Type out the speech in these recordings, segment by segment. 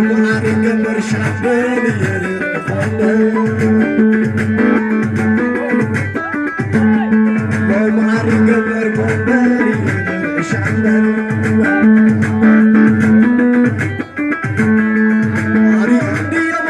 መዓር ይገበር ሻምበል እየ ዝፈልጥ። መዓር ይገበር ኮምበል እየ ሻምበል። መዓር ይገበር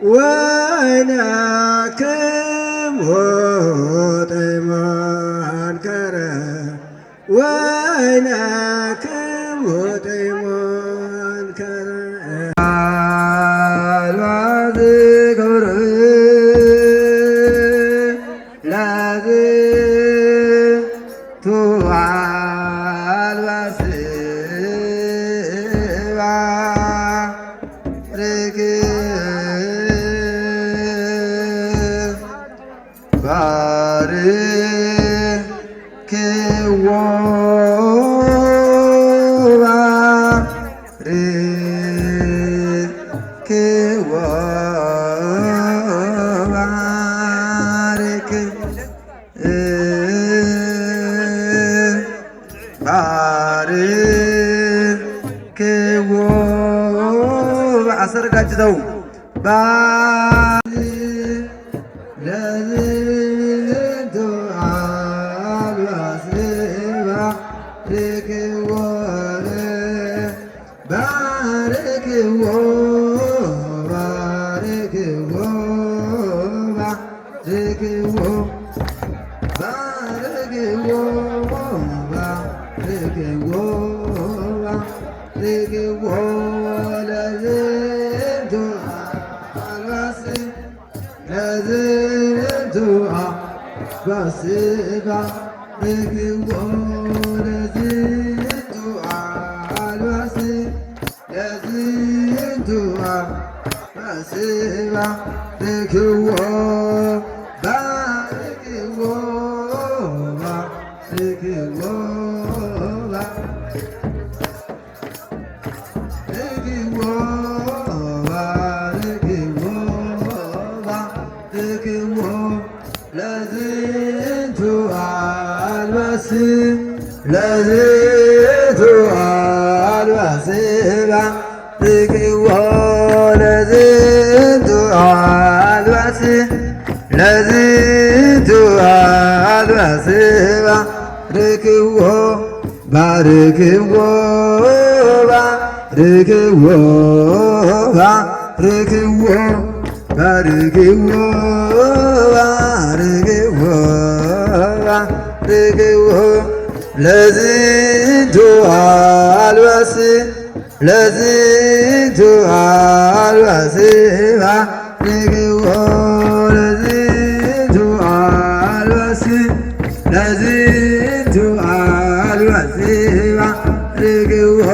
ወይነክሙ ጥይሞን ከረ ወይነክሙ ጥይሞን ከረ ኣልባዝ ክብር ለዝ ቱ ኣልባስባ ርክ ባርክዎ ባርክዎ ባርክ ባርክዎ ኣሰርጋጅተው ባር ለዝንቱ ኣልባስባ ርክዎ ባርክዎ ባርክዎ ባርክዎ ባርክዎ ባርክዎ ባርክዎ ለዝንቱ ኣልባስ ለዝንቱ ኣልባስ ባርክዎ ለዝንቱ ኣልባስ ለዝንቱ ኣልባስ ባርክዎ ባርክዎ ባርክዎ ባርክዎ ባርክዎ ለዝንቱ ኣልባስ ለዝንቱ ኣልባስ ባርክዎ ለዝንቱ ኣልባስ ለዝንቱ ኣልባስ ባርክዎ ባርክዎ ባርክዎ ባርክዎ ባርክዎ ባርክዎ ባርክዎ ለዝንቱ ኣልባስ ለዝንቱ ኣልባስ ባርክዎ ለዝንቱ ኣልባስ ለዝንቱ ኣልባስ ባርክዎ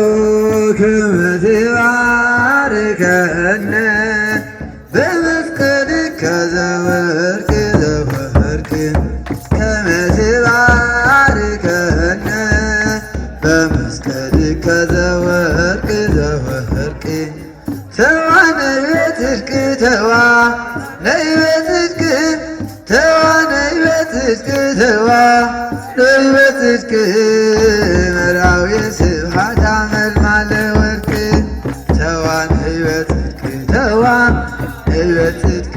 ከመ ትባርከነ በመስቀልከ ዘወርቅ ዘወርቅ ከመ ትባርከነ በመስቀልከ ዘወርቅ ዘወርቅ ተዋ ነይ በጽድቅ ተዋ ነይ በጽድቅ ተዋ ነይ በጽድቅ ተዋ ነይ በጽድቅ መርኣዊ ስብሓት ኣመልማለ ወርቅ ተዋ ነይ በጽድቅ ተዋ ነይ በጽድቅ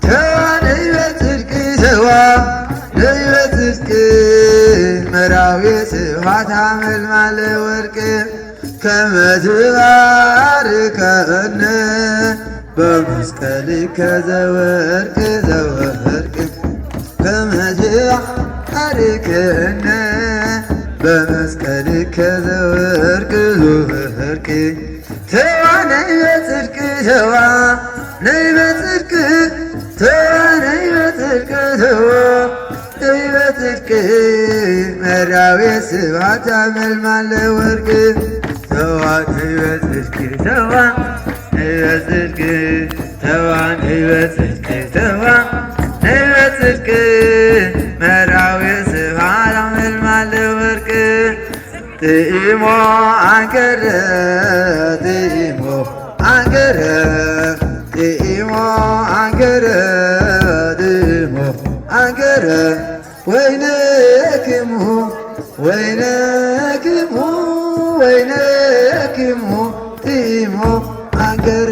ተዋ ነይ በጽድቅ ተዋ ነይ በጽድቅ መርኣዊ ስብሓት ኣመልማለ ወርቅ ከመ ትባርከነ በመስቀልከ ዘወርቅ ዘወርቅ ከመ ትባርከነ በመስቀልከ ዘወርቅ ዘወርቅ ተዋ ነይ በጽድቅ ተዋ ነይ በጽድቅ ተዋ ነይ በጽድቅ ተዋ ነይ በጽድቅ መርኣዊ ስብሓት ኣመልማለ ወርቅ ተዋ ነይ በጽድቅ ተዋ ነይ በጽድቅ ተዋ ነይ በጽድቅ ተዋ ነይ በጽድቅ መርኣዊ ስብሓት ኣመልማለ ወርቅ ጥኢሞ ኣንከረ ጥኢሞ ኣንከረ ጥኢሞ ኣንከረ ጥኢሞ ኣንከረ ወይነክሙ ወይነክሙ ወይነክሙ ጥኢሞ ኣንከረ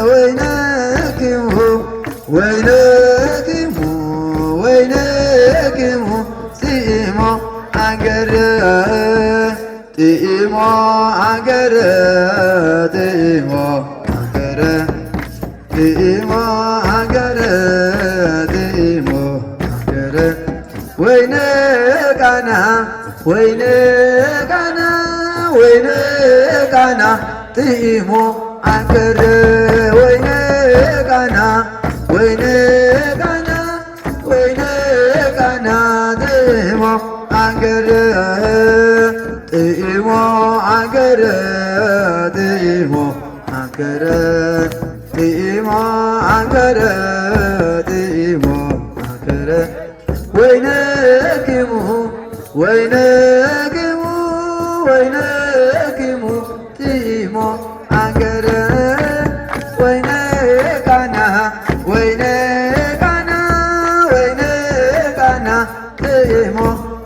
ወይነክሙ ወይነክሙ ወይነክሙ ጥኢሞ ኣንከረ ጥኢሞ ኣንከረ ጥኢሞ ኣንከረ ጥኢሞ ሃገረ፣ ጥኢሞ ሃገረ፣ ወይነ ቃና፣ ወይነ ቃና፣ ወይነ ቃና፣ ጥኢሞ ሃገረ፣ ወይነ ቃና፣ ወይነ ቃና፣ ወይነ ቃና፣ ጥኢሞ ሃገረ፣ ጥኢሞ ሃገረ፣ ጥኢሞ ሃገረ፣ ጥኢሞ ሃገረ፣ ጥኢሞ ሃገረ፣ ወይነ ኪሙ፣ ወይነ ኪሙ፣ ወይነ ኪሙ፣ ጥኢሞ ሃገረ፣ ወይነ ቃና፣ ወይነ ቃና፣ ወይነ ቃና፣ ጥኢሞ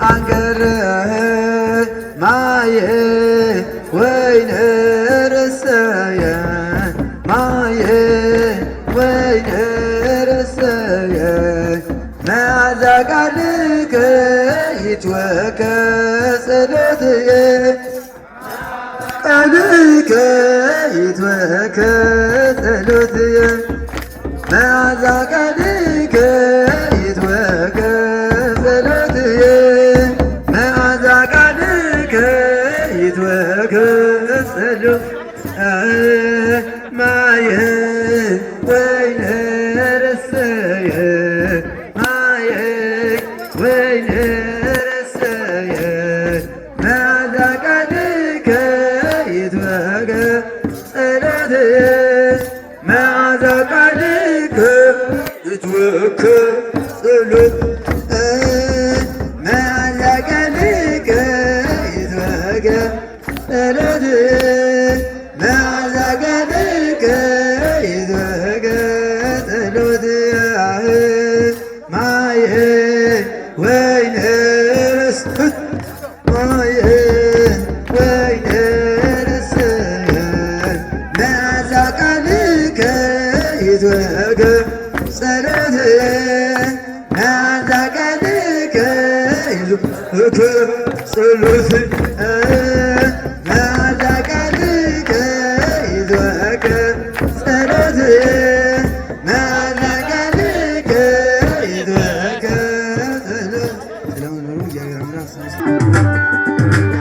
ሃገረ፣ ማየ ወይነ ረሰየ፣ ማየ ወይነ ረሰየ፣ መዓዛ ቃልከ ይትወከ ጸሎትየ። ቃልከ ይትወከ ጸሎትየ፣ መዓዛ ቃልከ ይትወከ ጸሎትየ፣ መዓዛ ቃልከ ይትወከ ጸሎት፣ ማየ ወይነ ረሰየ፣ ማየ ወይነ ረሰየ፣ መዓዛ ቃልከ ይትወከ ጸሎት፣ መዓዛ ቃልከ ይትወከ ጸሎት፣ መዓዛ ቃልከ ይትወከ ጸሎት፣ መዓዛ ቃልከ ይትወከ ጸሎት፣ ማየ ወይነ ረሰየ፣ ማየ ወይነ ረሰየ፣ መዓዛ ቃልከ ይትወከ ጸሎት፣ መዓዛ ቃልከ ይትወከ ጸሎት፣ መዓዛ ቃልከ ይትወከ ጸሎት፣ መዓዛ ቃልከ ይትወከ ጸሎት። ሰላም ኑሩ፣ እግዚአብሔር አምላክ ስሙ ይስጥ።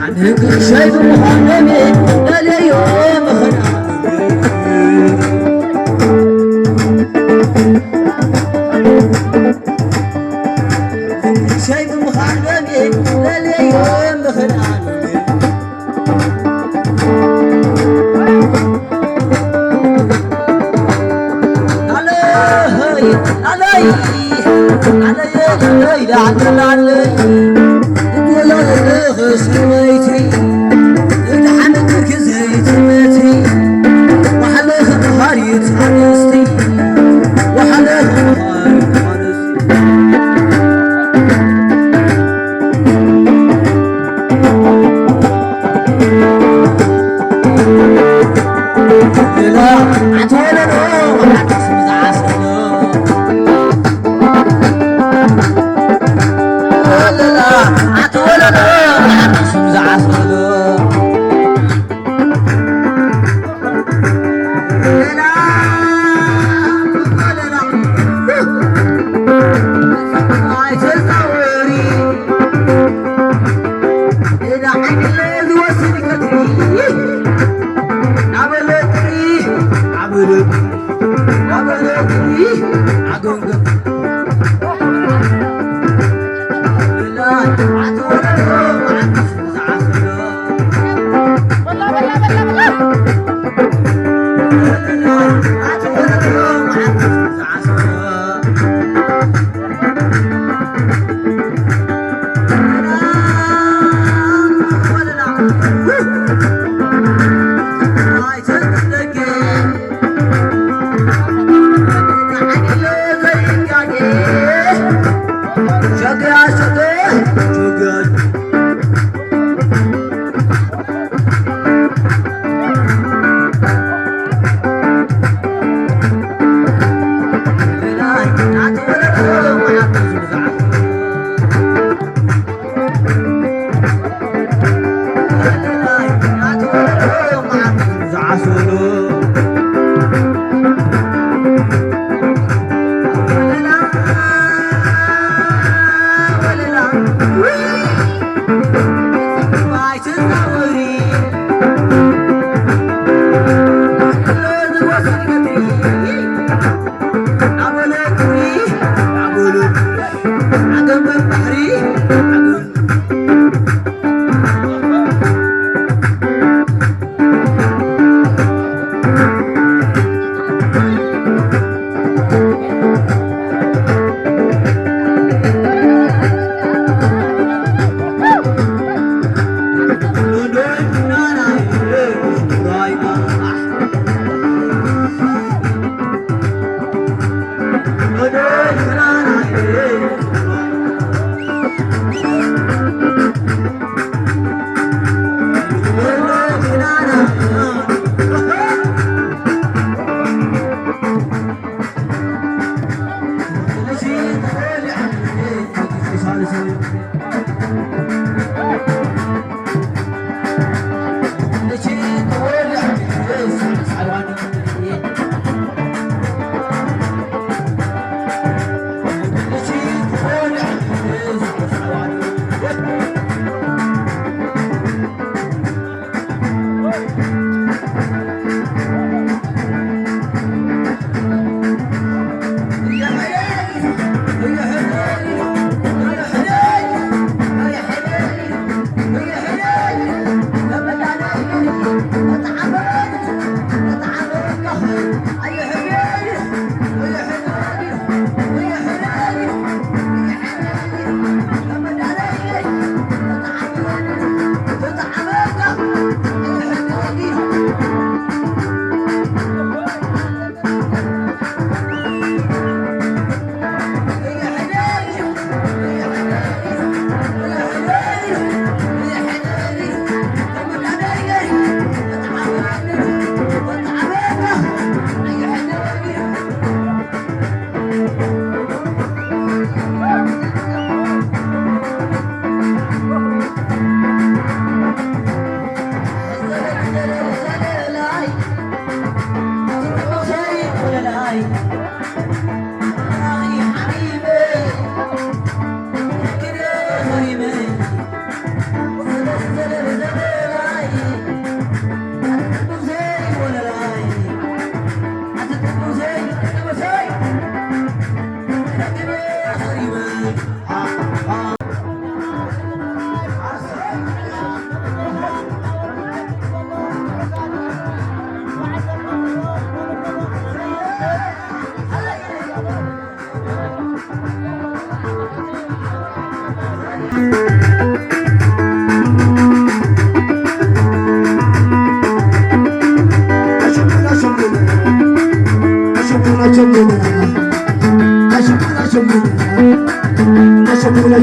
ኣነ ግርሻይ ብምዃን ደሜ ለለዮ ምኽንያት፣ ግርሻይ ብምዃን ደሜ ለለዮ ምኽንያት፣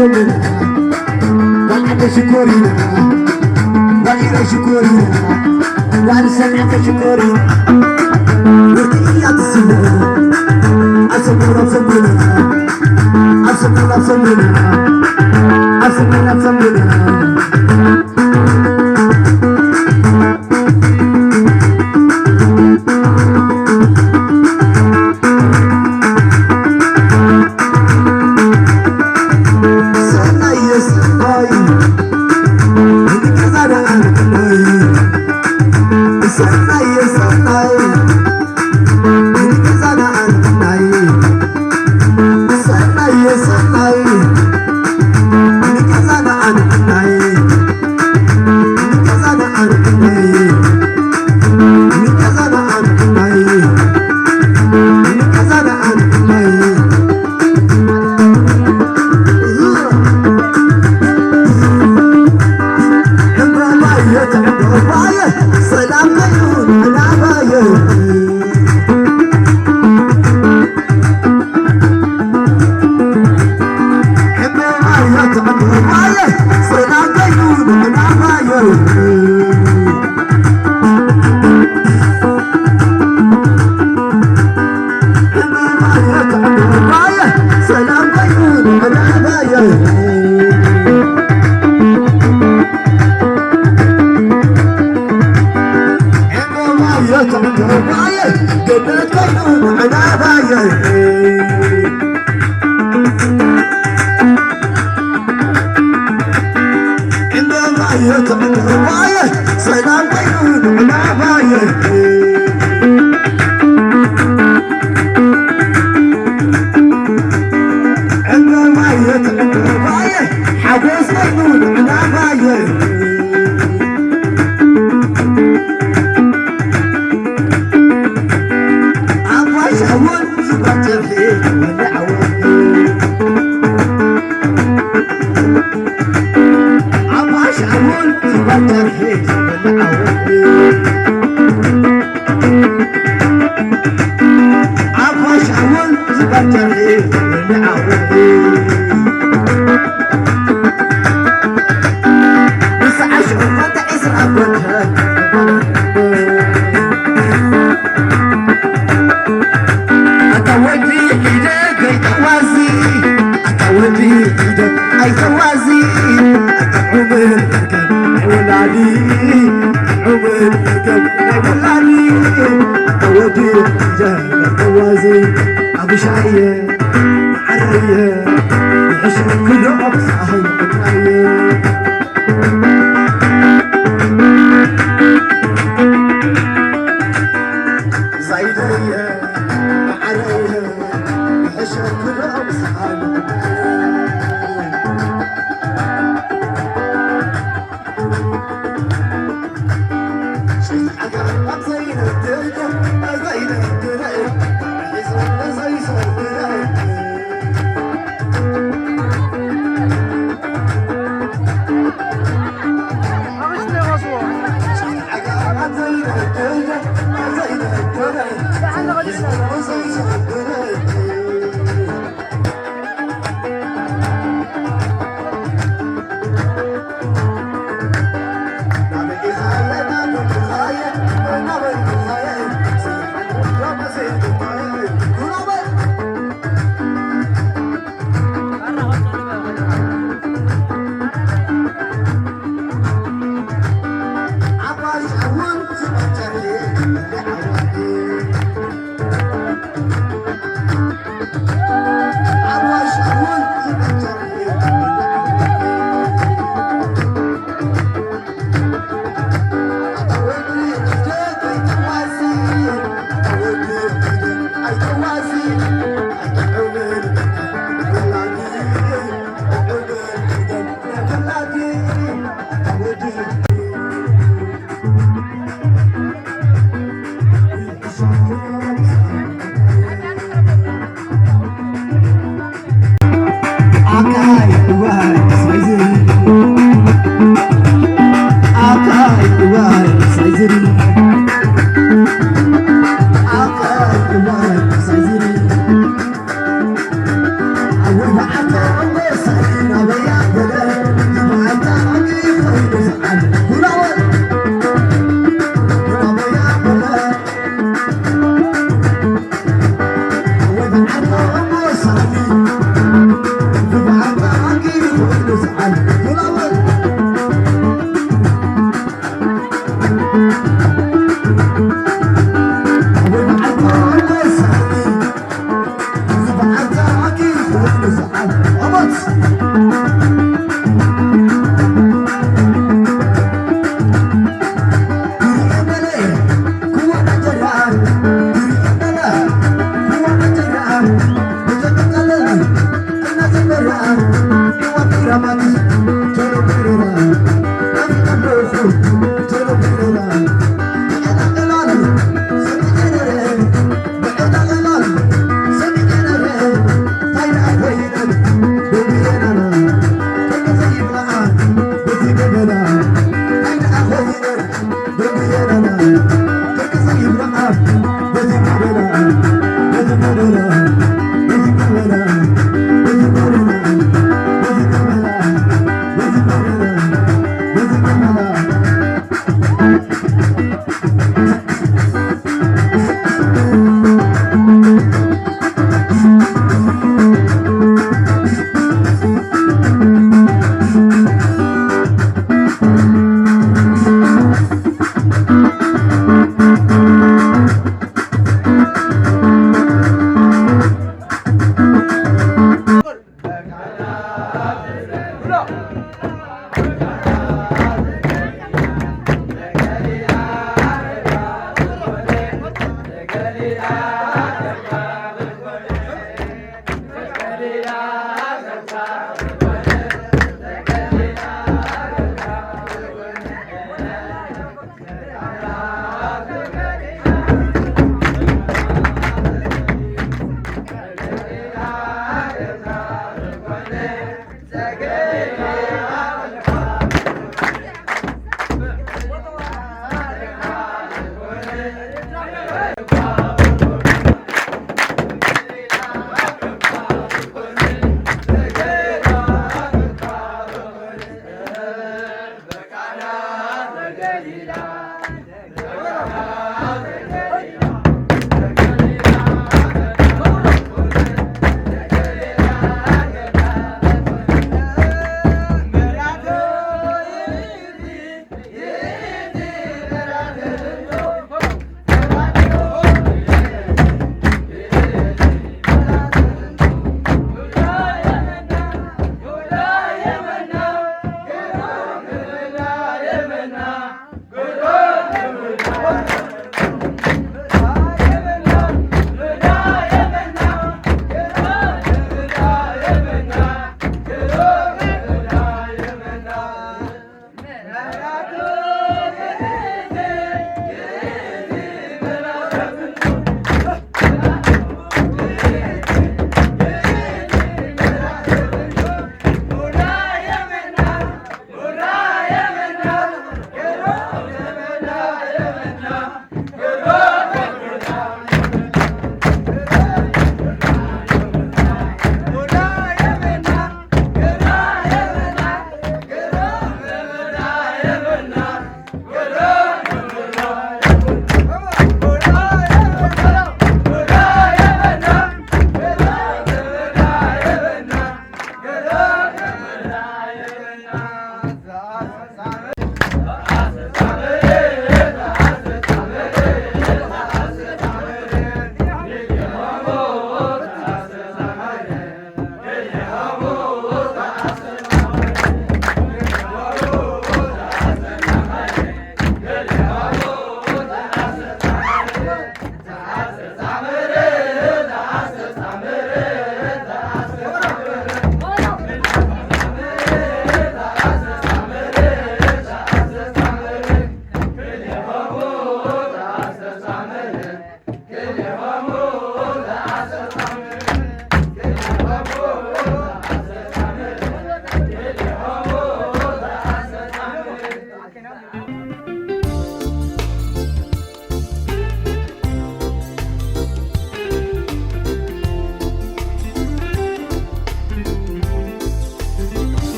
ሽኮሪና፣ ጓል ዓደይ ሽኮሪና፣ ጓል ኢረይ ሽኮሪና፣ ጓል ሰሚዕከ ሽኮሪና። ወርቂ እያ ትስለ፣ ኣብ ሰሙን ኣብ ሰሙን፣ ኣብ ሰሙን ኣብ ሰሙን፣ ኣብ ሰሙን ኣብ ሰሙን።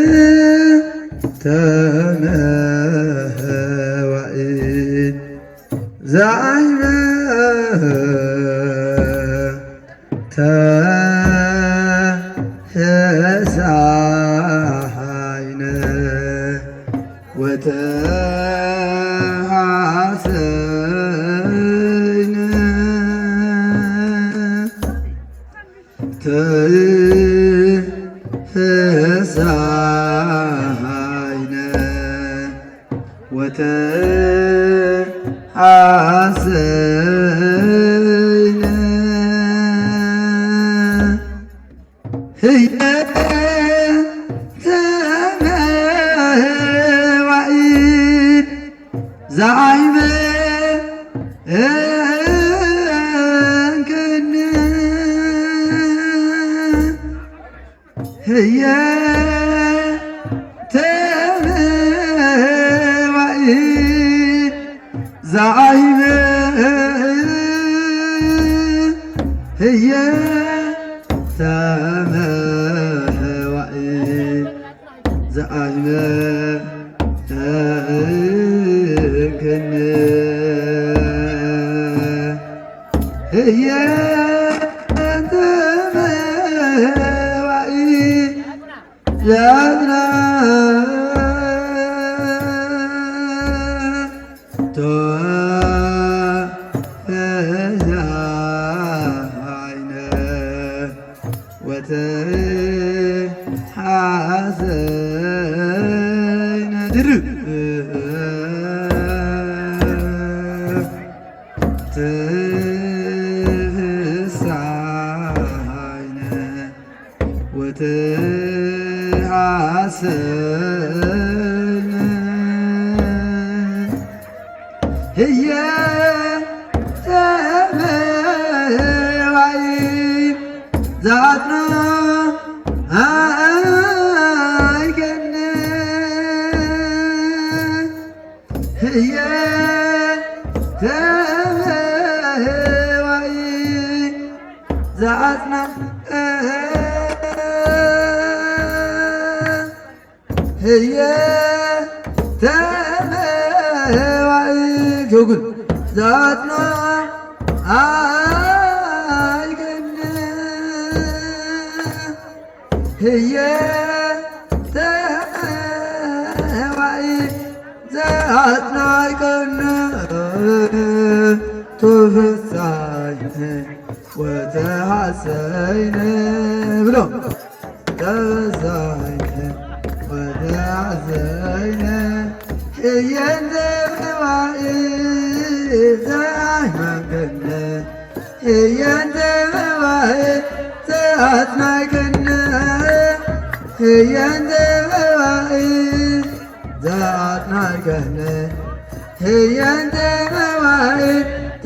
ህይንተ መዋእል ዛይበ ተሳሃይነ ወተሃሰይነ ተሳሃይነ ወተሃሰይነ ህይወተ ዛዓይበ እንክን ህየ ተመዋኢ ዛዓይበ ህየ ተመዋኢ ዛዓይበ እንክን ህየ ተመዋኢ ዛዝና ተዛይነ ወተሓዘይነ ድርብ ትፍሳይነ ወተሓሰይነ ህየ ተመዋኢ ዛትና ኣይገነ ህየ ተመዋኢ ዛትና ህየ ተመዋኢ ጆጉል ዛትና ኣይገነ ህየ ተመዋኢ ዛትና ኣይገነ ተፈሳይነ ወተሓሰይነ ብሎ ተበዛይነ ወተሓሰይነ ህየን ተመዋኢ ዛይመንገነ ህየን ተመዋኢ ዛትና ኣይገነ ህየን ተመዋኢ ዛትና ኣይገነ ህየን ተመዋኢ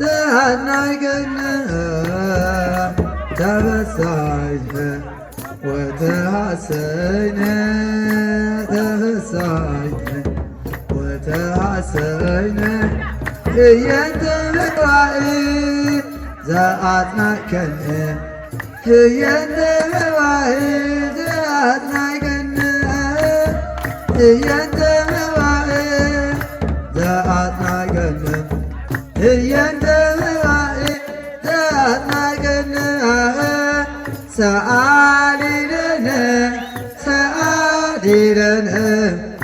ዛትና ኣይገነ ተበሳይነ ወተሓሰይነ ተበሳይነ ወተሓሰይነ ህየን ተመዋኢ ዛትና ኣይገነ ህየን ተመዋኢ ዛትና ኣይገነ ህየን ተመዋኢ ዛትና ኣይገነ ህየን ተመዋኢ ዛትና ኣይገነ ሰኣሊለነ ሰኣሊለነ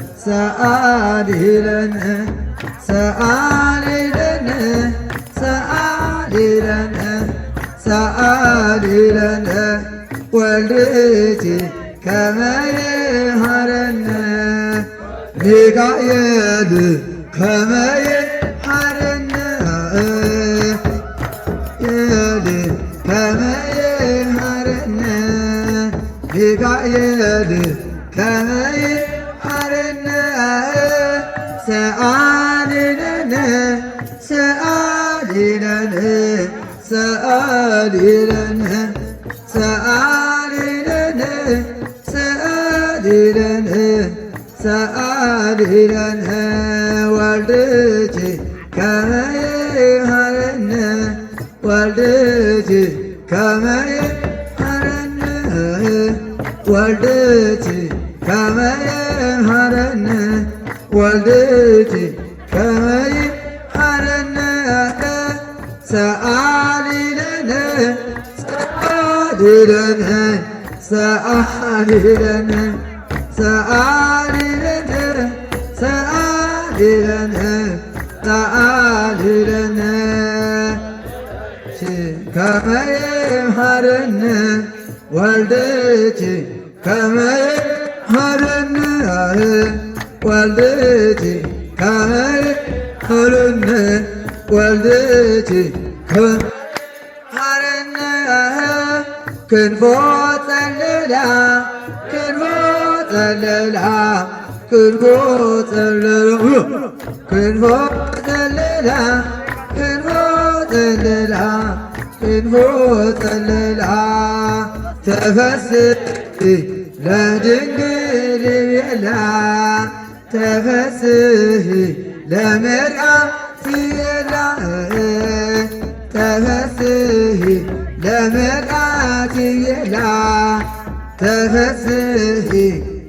ሰኣሊለነ ሰኣሊለነ ሰኣሊለነ ሰኣሊለነ ወልድኪ ከመይ ሃረነ ሚካኤል ከመይ ሃረነ ሚካኤል ከመይ ሃረነ ሚካኤል ከመይ ሃረነ ሰኣሊለነ ሰኣሊለነ ሰኣሊለነ ሰኣሊለነ ሰኣሊለነ ሰኣሊለነ ወልድኪ ከመይ ሃረነ ወልድኪ ከመይ ሃረነ ወልድኪ ከመይ ሃረነ ወልድኪ ከመይ ሃረነ ሰኣሊለነ ሰኣሊለነ ሰኣሊለነ ሰኣሊለነ ሰኣሊለነ ሰኣሊለነ ከመይ ሃረነ ወልድኪ ከመይ ሃረነ ወልድኪ ከመይ ሃረነ ወልድኪ ከመይ ሃረነ ክንፎ ጸለላ ክንፎ ጸለላ ክንፎ ጸለላ ክንፎ ጸለላ ክንፎ ጸለላ ክንፎ ጸለላ ተፈስሒ ለድንግል ቤላ ተፈስሒ ለመርዓቲ ቤላ ተፈስሒ ለመርዓቲ ቤላ ተፈስሒ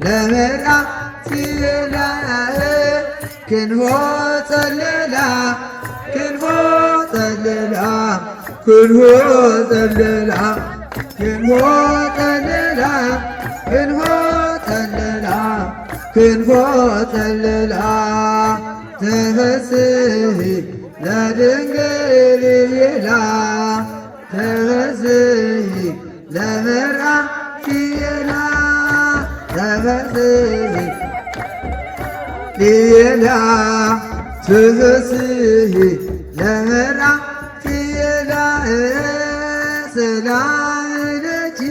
ለመርዓቲ ቤላ ክንፎ ጸለላ ክንፎ ጸለላ ክንፎ ጸለላ ክንፎ ጸለላ ክንፎ ጸለላ ክንፎ ጸለላ ተፈስሒ ለድንግል ቤላ ተፈስሒ ለመርዓቲ ቤላ ተፈስሒ ቤላ ተፈስሒ ለመርዓቲ ቤላ ሰላም ለኪ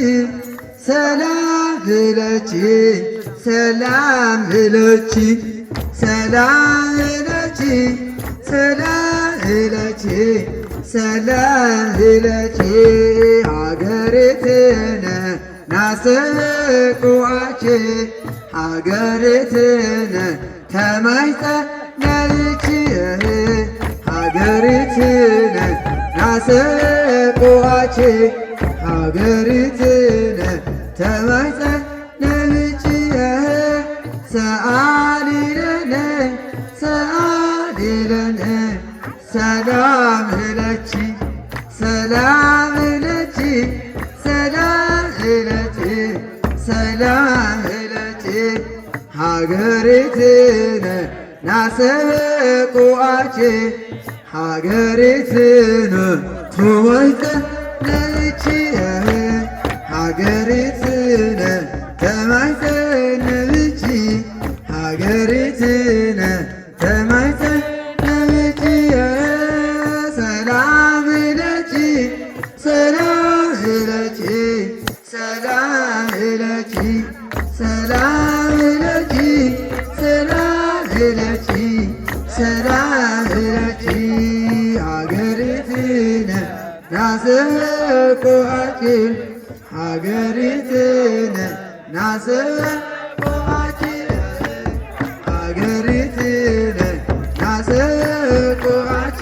ሰላም ለኪ ሰላም ለኪ ሰላም ለኪ ሰላም ለኪ ሰላም ለኪ ሃገርትነ ናሰብኩዋኪ ሃገርትነ ተማይጸነልኪ ሃገርትነ ናሰብኩዋኪ ሃገርትነ ተማይጸነልኪ ሰኣሊ ለነ ሰኣሊ ለነ ሰላም ለኪ ሰላም ለኪ ሰላም ለኪ ሰላም ለኪ ሃገርትነ ናሰብኩዋኪ ሃገርትነ ተማይጸነልኪ ሃገርትነ ተማይጸነልኪ ሃገርትነ ተማይጸነልኪ ሰላም ለኪ ሰላም ለኪ ሰላም ለኪ ሰላም ለኪ ሰላም ለኪ ሰላም ለኪ ሃገርትነ ናሰብኩዋኪ ሃገርትነ ናሰብኩዋኪ ሃገርትነ ናሰብኩዋኪ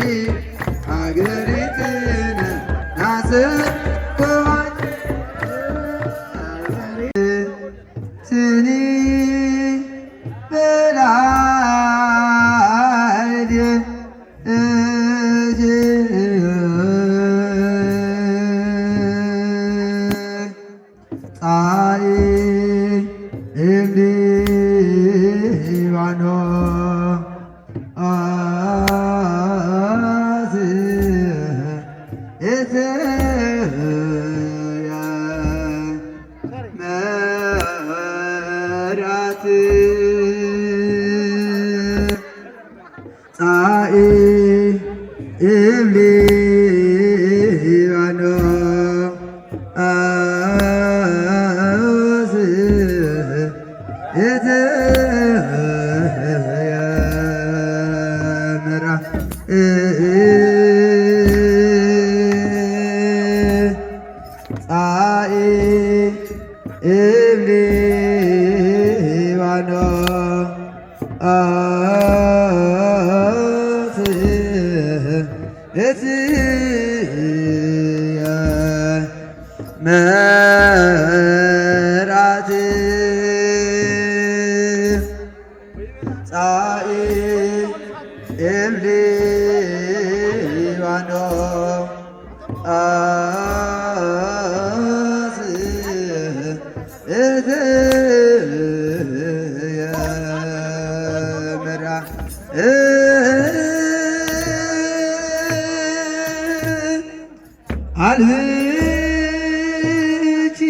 ሃገርትነ ናሰብኩዋኪ ትኒ በላይድ እጅ ጻኢ እምሊ ባኖ ኣዝ እትያ መራት ጻኢ እምሊ ባኖ ኣዝ እትያ መራ ጻኢ እምሊ ባኖ ኣዝ እትያ መራት ጻኢ እምሊ ባኖ ኣዝ እትየ መራ ኣልህኪ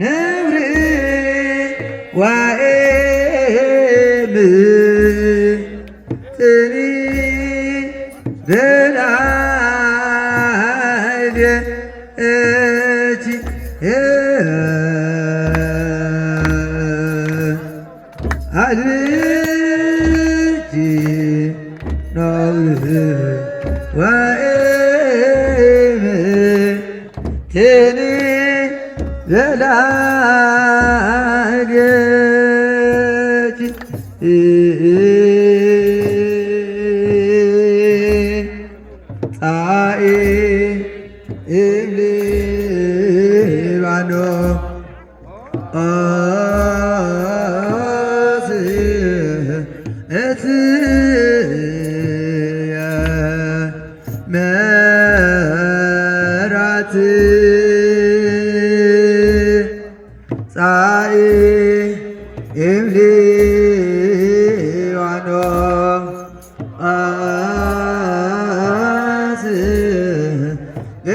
ነብሪ ዋኤ ምጥኒ በላይደ እቲ ኣልብጂ ነውር ወእምትኒ ዘላገች ጻኢ እም ሊባኖስ እትየ መራት ጻኢ እም ሊባኖስ ኣስ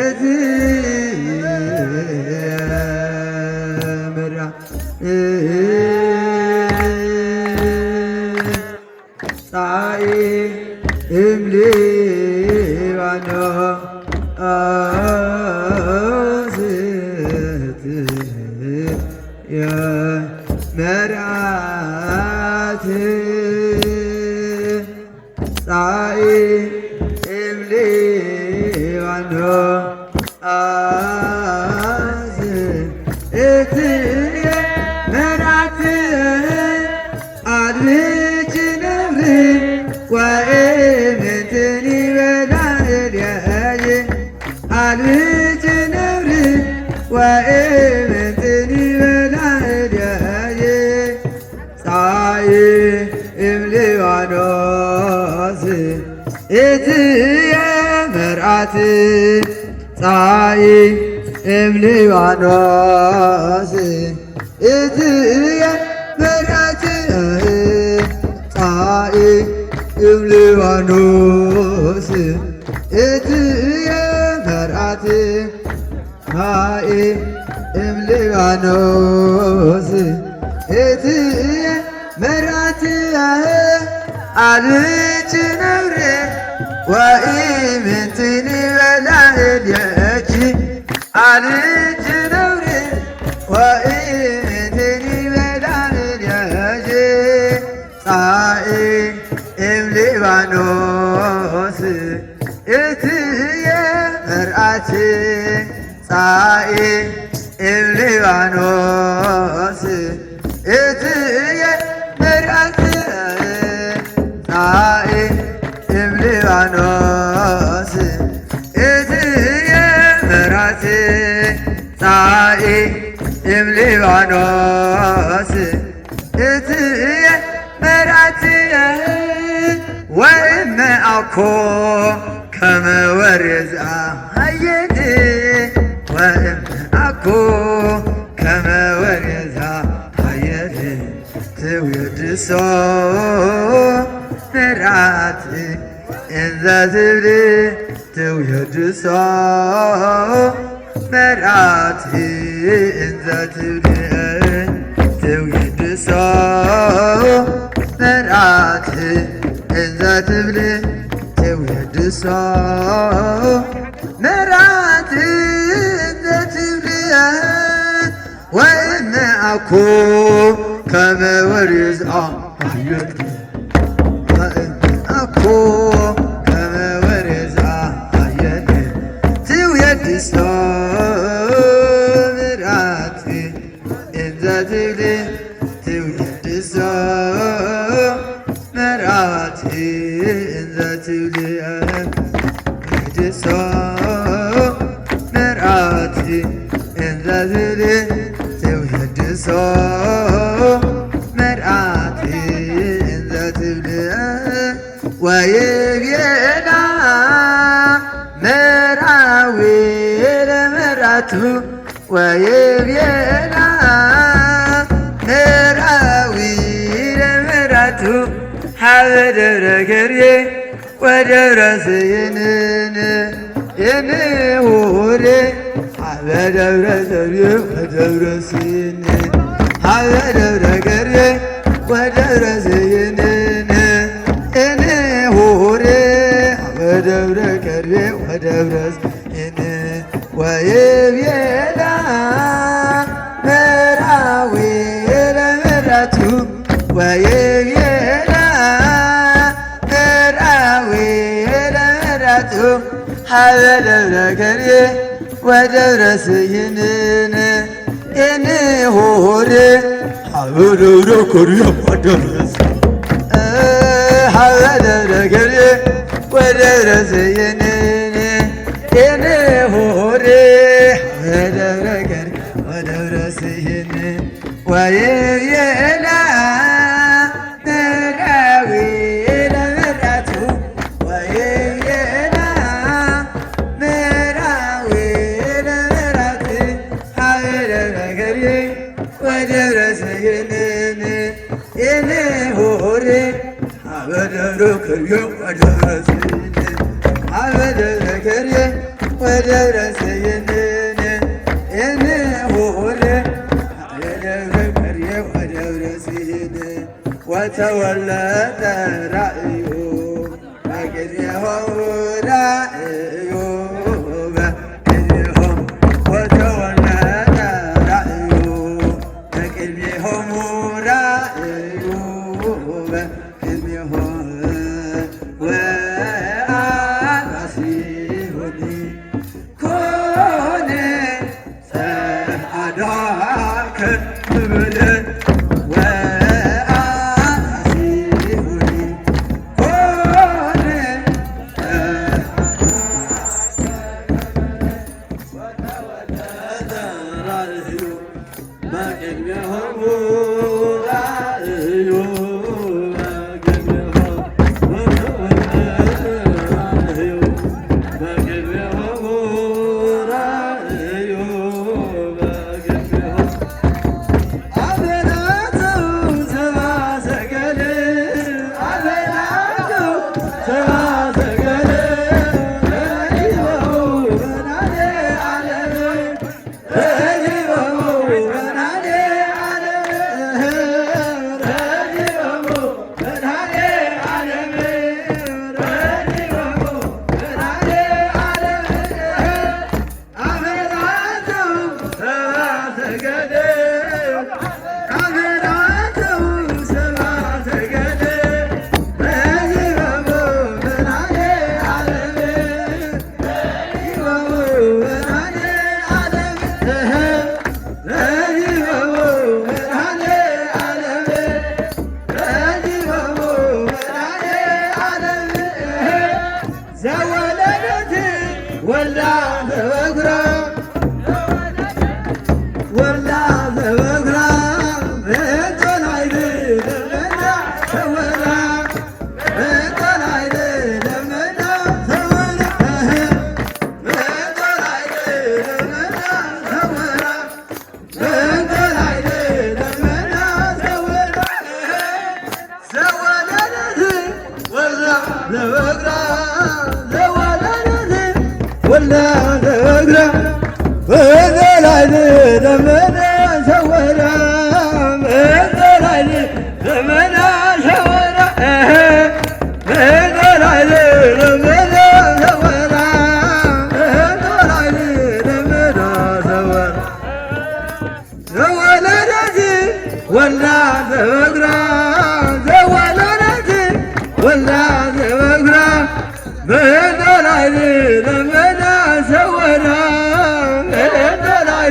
እትየ መራ ጻኢ እም ሊባኖስ እትየ መርዓት ጻኢ እም ሊባኖስ እትየ መርዓት ኣልብጂ ነውር ወእምትኒ በላእልያየ ኣልብጂ ነውር ወእምትኒ በላእልያየ ጻኢ እም ሊባኖስ እትየ መርዓት ጻኢ እም ሊባኖስ እትየ መርዓት ጻኢ እም ሊባኖስ እትየ መርዓት ጻኢ እም ሊባኖስ እትየ መርዓት ኣልብጂ ነውር ወእምትኒ በላእልያኪ ኣልብጂ ነውር ወእምትኒ በላእልያኪ ጻኢ እም ሊባኖስ እትየ መርዓት ጻኢ እም ሊባኖስ እትየ መርዓት ጻኢ እም ሊባኖስ እትየ መርዓት ጻኢ እም ሊባኖስ እትየ መርዓት ወእመ ኣኮ ከመ ወሬዛ ሃየት ወእመ ኣኮ ከመ ወሬዛ ሃየት ትውየድሶ መርዓት እንዘ ትብሊ ትውየድሶ መርዓት እንዘ ትብሊ ትውየድሶ መርዓት እንዘ ትብሊ ትውየድሶ መርዓት እንዘ ትብሊ ወእመ ኣኮ ከመ ወሬዛ ሃየት ወእመ ኣኮ ከመ ወሬዛ ሃየት ትውየድሶ መርዓት እንዘ ትብሊ ትውየድሶ መርዓት እንዘ ትብሊ ትውየድሶ መርዓት እንዘ ትብሊ ትውየድሶ መርዓት እንዘ ትብሊ ወይቤላ መርዓዊ ለመርዓቱ ወይቤላ መርዓዊ ለመርዓቱ ሀበ ደብረ ከርቤ ወደብረ ስይንን እንሁሬ ሀበ ደብረ ከርቤ ወደብረ ስይንን ሀበ ደብረ ከርቤ ወደብረ ስይንን እንሁሬ ሀበ ደብረ ከርቤ ወደብረ ስይንን ወይቤላ መርዓዊ ለመርዓቱ ይብየላ መርዓዊ ለመርዓቱ ሀበ ደብረ ከርቤ ወደብረ ስይንን እንሆሬ ሀበ ደብረ ከርቤ ወደብረ ስይንን ሀበ ደብረ ከርቤ ወደብረ ስይንን እንሆሬ ሀበ ደብረ ከርቤ ወደብረ ስይንን ወይብየላ መርዓዊ ለመርዓቱ ወይብየላ መርዓዊ ለመርዓቲ ሀበ ደብረ ከርቤ ወደብረ ስይንን እንሆሬ ሀበ ደብረ ከርቤ ወደብረ ስይንን ሀበ ደብረ ከርቤ ወደብረ ስይንን እንሆሬ ሀበ ደብረ ከርቤ ወደብረ ስይንን ወተወለደ ራእዩ በቅድሜሆሙ ራእዩ በቅድሜሆሙ ወተወለደ ራእዩ በቅድሜሆሙ ራእዩ በቅድሜሆሙ ወአራሲሁኒ ኮነ ጸዓዳ ከብለ ወአራሲሁኒ ኮነ ዘወለደት ወልዳ ዘወግራ ወልዳ ዘወግራ በእንተ ናይ ደመና ሰወራ በእንተ ናይ ደመና ሰወራ በእንተ ናይ ደመና ሰወራ በእንተ ናይ ደመና ሰወራ ዘወለደት ወልዳ ዘወግራ ዘወለደት ወልዳ ዘወግራ በእንተ ላይ ደመና ሰወራ በእንተ ላይ ደመና ሰወራ በእንተ ላይ ደመና ሰወራ በእንተ ላይ ደመና ሰወራ ዘወለደት ወልዳ ዘወግራ ዘወለደት ወልዳ ዘወግራ በእንተ ላይ ደመና ሰወራ በእንተ ላይ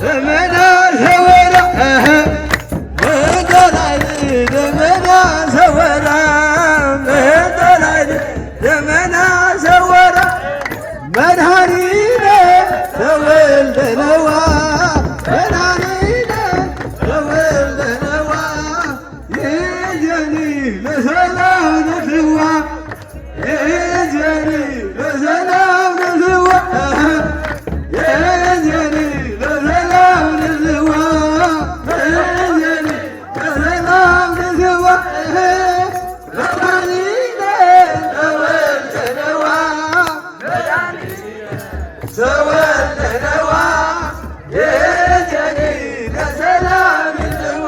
ደመና ሰወራ በእንተ ላይ ደመና ሰወራ በእንተ ላይ ደመና ሰወራ መድኃኒነ ተወልደ ነዋ መድኃኒነ ተወልደ ነዋ ይእዜኒ ለሰላም ንስዋ ይእዜኒ ለሰላም ንስዋ ይእዜኒ ለሰላም ንስዋ ይእዜኒ ለሰላም ንስዋ መድኃኒነ ተወልደ ነዋ ተወልደ ነዋ ይእዜኒ ለሰላም ንስዋ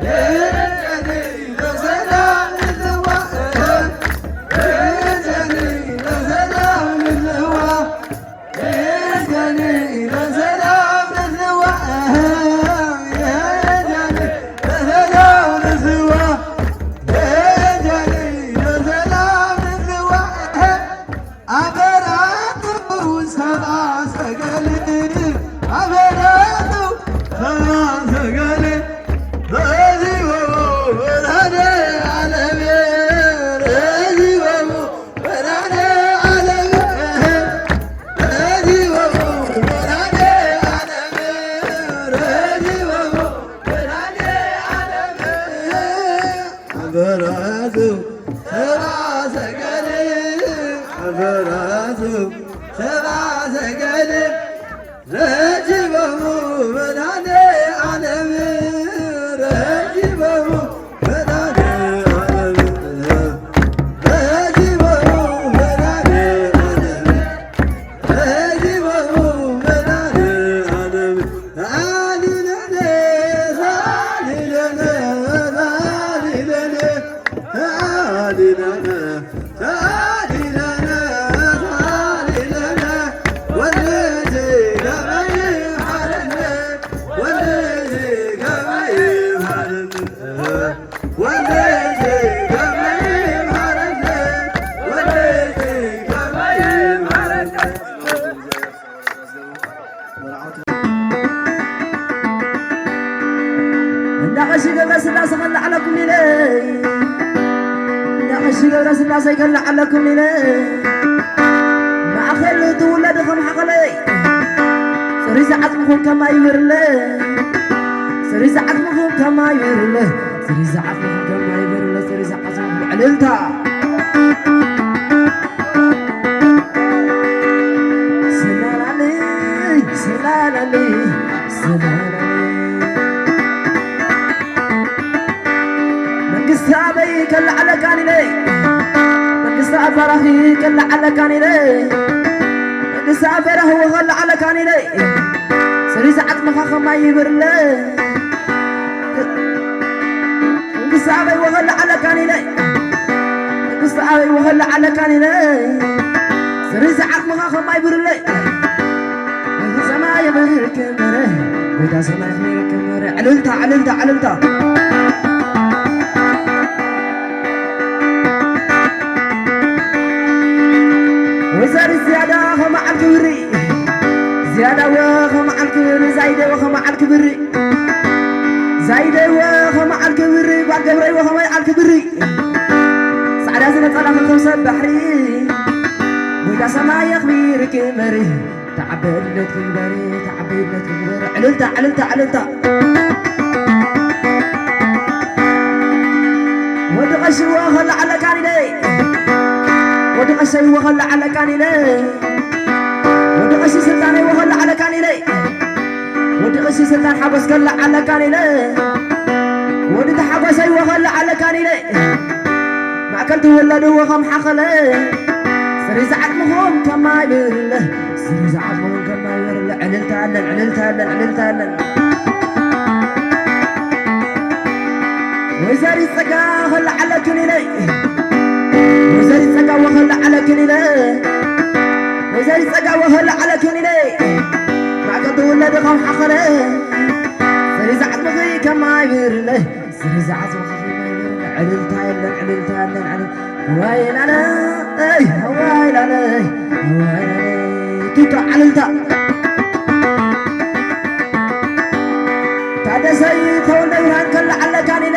ይእዜኒ ለሰላም በራቱ ሰባ ሰገል፣ በራቱ ሰባ ሰገል፣ ረጅበሙ መድኃኔ ዓለም፣ ረጅበሙ መድኃኔ ዓለም፣ ረጅበሙ መድኃኔ ዓለም። እንዳ ቀሺ ገብረ ስላሴ ከለዓለኩም ኢለ፣ እንዳ ቀሺ ገብረ ስላሴ ከለዓለኩም ኢለ፣ ማእከል ትውለድ ከም ሓኸለይ፣ ጽሩይ ዝዓጽምኹም ከማይ ይብርለ፣ ጽሩይ ዝዓጽምኹም ከማይ ይብርለ፣ ጽሩይ ዝዓጽምኹም ከማይ ይብርለ፣ ጽሩይ ዝዓጽምኹም ዕልልታ። ስላላለይ፣ ስላላለይ፣ ስላላለይ። መንግስቲ ኣበይ ከለዓለካን ኢለ፣ መንግስቲ ኣበራኺ ከለዓለካን ኢለ፣ መንግስቲ ኣበራኺ ከለዓለካን ኢለ፣ ስሪ ዝዓጽምኻ ከማይ ይብርለ። መንግስቲ ኣበይ ወኸለ ዓለካን ኢለ፣ መንግስቲ ኣበይ ወኸለ ዓለካን ኢለ፣ ስሪ ዝዓጽምኻ ከማይ ብርለ። ሰማይ ብርክ መረ፣ ጎይታ ሰማይ ብርክ መረ። ዕልልታ፣ ዕልልታ፣ ዕልልታ። ወይዘሪት ዝያዳ ኸመዓል ክብሪ፣ ዝያዳ ወ ኸመዓል ክብሪ፣ ዛይደ ወ ኸመዓል ክብሪ፣ ዛይደ ወ ኸመዓል ክብሪ፣ ጓል ገብረይ ወ ኸመዓል ክብሪ። ጻዕዳ ዝነጸላ ኮኸብ ሰብ ባሕሪ፣ ጎይታ ሰማይ የኽብርኪ መሪ። ተዓበይነት ግንባሪ፣ ተዓበይነት ግንባሪ። ዕልልታ፣ ዕልልታ፣ ዕልልታ። ወዲ ቀሺ ወኸላ ዓለካን ኢለ፣ ወዲ ቀሸይ ወኸላ ዓለካን ኢለ፣ ወዲ ቀሺ ስልጣነይ ወኸላ ዓለካን ኢለ፣ ወዲ ቀሺ ስልጣን ሓጎስ ከላ ዓለካን ኢለ፣ ወዲ ተሓጎሰይ ወኸላ ዓለካን ኢለ። ማእከል ትውለድዎ ከም ሓኸለ፣ ስሪ ዝዓጽምኹም ከማይ ብርለ፣ ስሪ ዝዓጽምኹም ከማይ ብርለ። ዕልልታ ኣለን፣ ዕልልታ ኣለን፣ ዕልልታ ኣለን። ወይዘሪት ጸጋ ወኸላ ዓለክን ኢለ፣ ወይዘሪት ጸጋ ወኸላ ዓለክን ኢለ፣ ወይዘሪት ጸጋ ወኸላ ዓለክን ኢለ። ማእከል ትውለድ ከም ሓኸለ፣ ስሪ ዝዓጽምኺ ከማይ ብርለ። ስሪ ዝዓጽምኺ ከማይ ብርለ። ዕልልታ የለን፣ ዕልልታ የለን፣ ዕልል-፣ ዋይ ላለ፣ እይ፣ ዋይ ላለ፣ ዋይ ላለ። ቱታ ዕልልታ። ታደሰይ ተወልደ ብርሃን ከላ ዓለካን ኢለ፣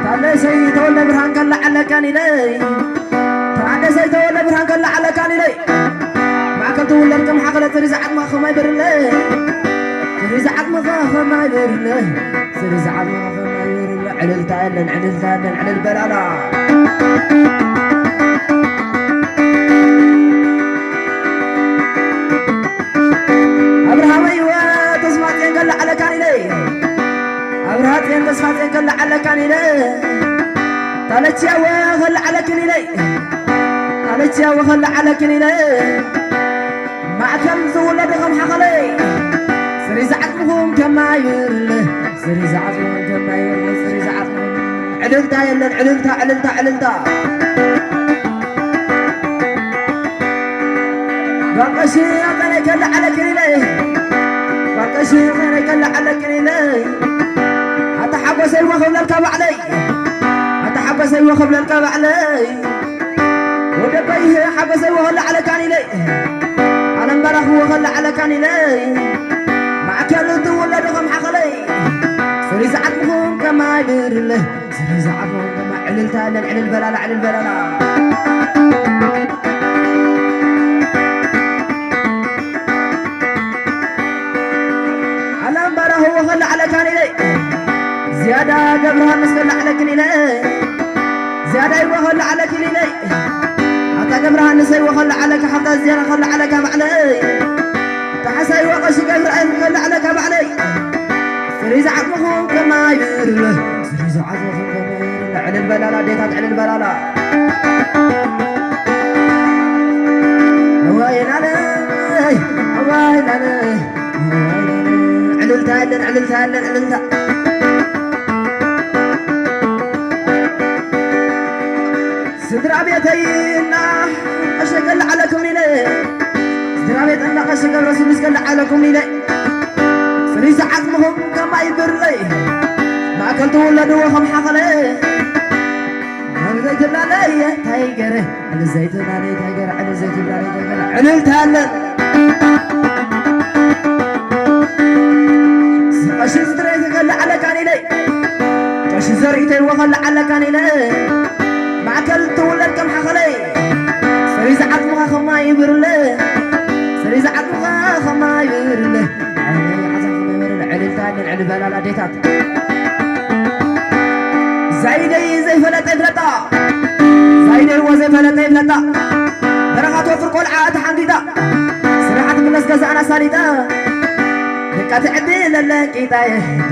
ታደሰይ ተወልደ ብርሃን ከላ ዓለካን ኢለ፣ ታደሰይ ተወልደ ብርሃን ከላ ዓለካን ኢለ። ማእከል ትውለድ ከም ሓኸለ፣ ስሪ ዝዓጽምኻ ከማይ ብርለ፣ ስሪ ዝዓጽምኻ ከማይ ብርለ፣ ስሪ ዝዓጽምኻ ከማይ ብርለ። ዕልልታ የለን፣ ዕልልታ የለን፣ ዕልል በላላ። ኣብርሃመይ ወ ተስፋ ጽዮን ከላ ዓለካን ኢለ፣ ኣብርሃ ጽዮን ተስፋ ጽዮን ከላ ዓለካን ኢለ፣ ታለችያ ወ ከላ ዓለክን ኢለ፣ ታለችያ ወ ከላ ዓለክን ኢለ። ማእከል ዝውለዱ ከም ሓኸለ፣ ስሪ ዝዓጽምኹም ከማይ ብርለ፣ ስሪ ዝዓጽምኹም ከማይ ብርለ፣ ስሪ ዝዓጽምኹም። ዕልልታ የለን፣ ዕልልታ፣ ዕልልታ፣ ዕልልታ። ጓል ቀሺ ኣጸነይ ከላ ዓለክን ኢለ፣ ጓል ቀሺ ኣጸነይ ከላ ዓለክን ኢለ። ኣታ ሓጎሰይ ወ ክብለልካ ባዕለይ፣ ኣታ ሓጎሰይ ወ ክብለልካ ባዕለይ። ወደበይ ሓጎሰይ ወኸላ ዓለካን ኢለ፣ ዓለም በራኽ ወኸላ ዓለካን ኢለ። ማእከል ትውለዱ ከም ሓኸለይ፣ ስሪ ዝዓጽምኹም ከማይ ብርለ፣ ስሪ ዝዓጽምኹም ከማይ። ዕልልታ የለን፣ ዕልል በላላ፣ ዕልል በላላ። ዓለም በራኽ ወኸላ ዓለካን ኢለ፣ ዝያዳ ገብረሃንስ ከለዓለክን ኢለ፣ ዝያዳ ይወ ከለዓለክን ኢለ፣ ኣታ ገብረሃንስ ኣይወ ከለዓለካ፣ ሓፍታ ዝያዳ ከለዓለካ ባዕለይ፣ ተሓሳይ ወቐሽ ገብረኣይን ከለዓለካ ባዕለይ። ስሪ ዝዓቕምኹም ከማይ ብርለ፣ ስሪ ዝዓቕምኹም ከማይ ብርለ። ዕልል በላላ ኣዴታት፣ ዕልል በላላ። እዋይ ናለይ፣ እዋይ ናለይ፣ እዋይ ናለይ። ዕልልታ የለን፣ ዕልልታ የለን፣ ዕልልታ። ስድራ ቤተይ እና ቀሸ ከለዓለኩም ኢለ፣ ስድራ ቤት እና ቀሸ ገብረ ስሉስ ከለዓለኩም ኢለ፣ ስሪ ዝዓቕምኹም ከማይ ብርለይ፣ ማእከል ትውለድዎ ከም ሓኸለ፣ ኣብ ዘይትላለየ ታይገረ፣ ኣብ ዘይትላለየ ታይገረ፣ ኣብ ዘይትላለየ ታይገረ፣ ዕልልታ ኣለን። ቀሺ ዝትረይ ከለዓለካን ኢለይ፣ ቀሺ ዘርእተይ ወኸለዓለካን ኢለ፣ ማእከል ትውለድ ከም ሓኸለይ፣ ሰሪ ዝዓጽምኻ ኸማይ ይብርለ፣ ሰሪ ዝዓጽምኻ ኸማይ ይብርለ። ዕልልታ ኣለን፣ ዕልል በላል ኣዴታት። ዛይደይ ዘይፈለጠ ይፍለጣ፣ ዛይደይ ወዘይፈለጠ ይፍለጣ። በረኻ ትወፍር ቆልዓ ተሓንጊጣ፣ ስራሓት ክለስ ገዛእና ሳሊጣ። ደቃ ትዕድለለን ቂጣ፣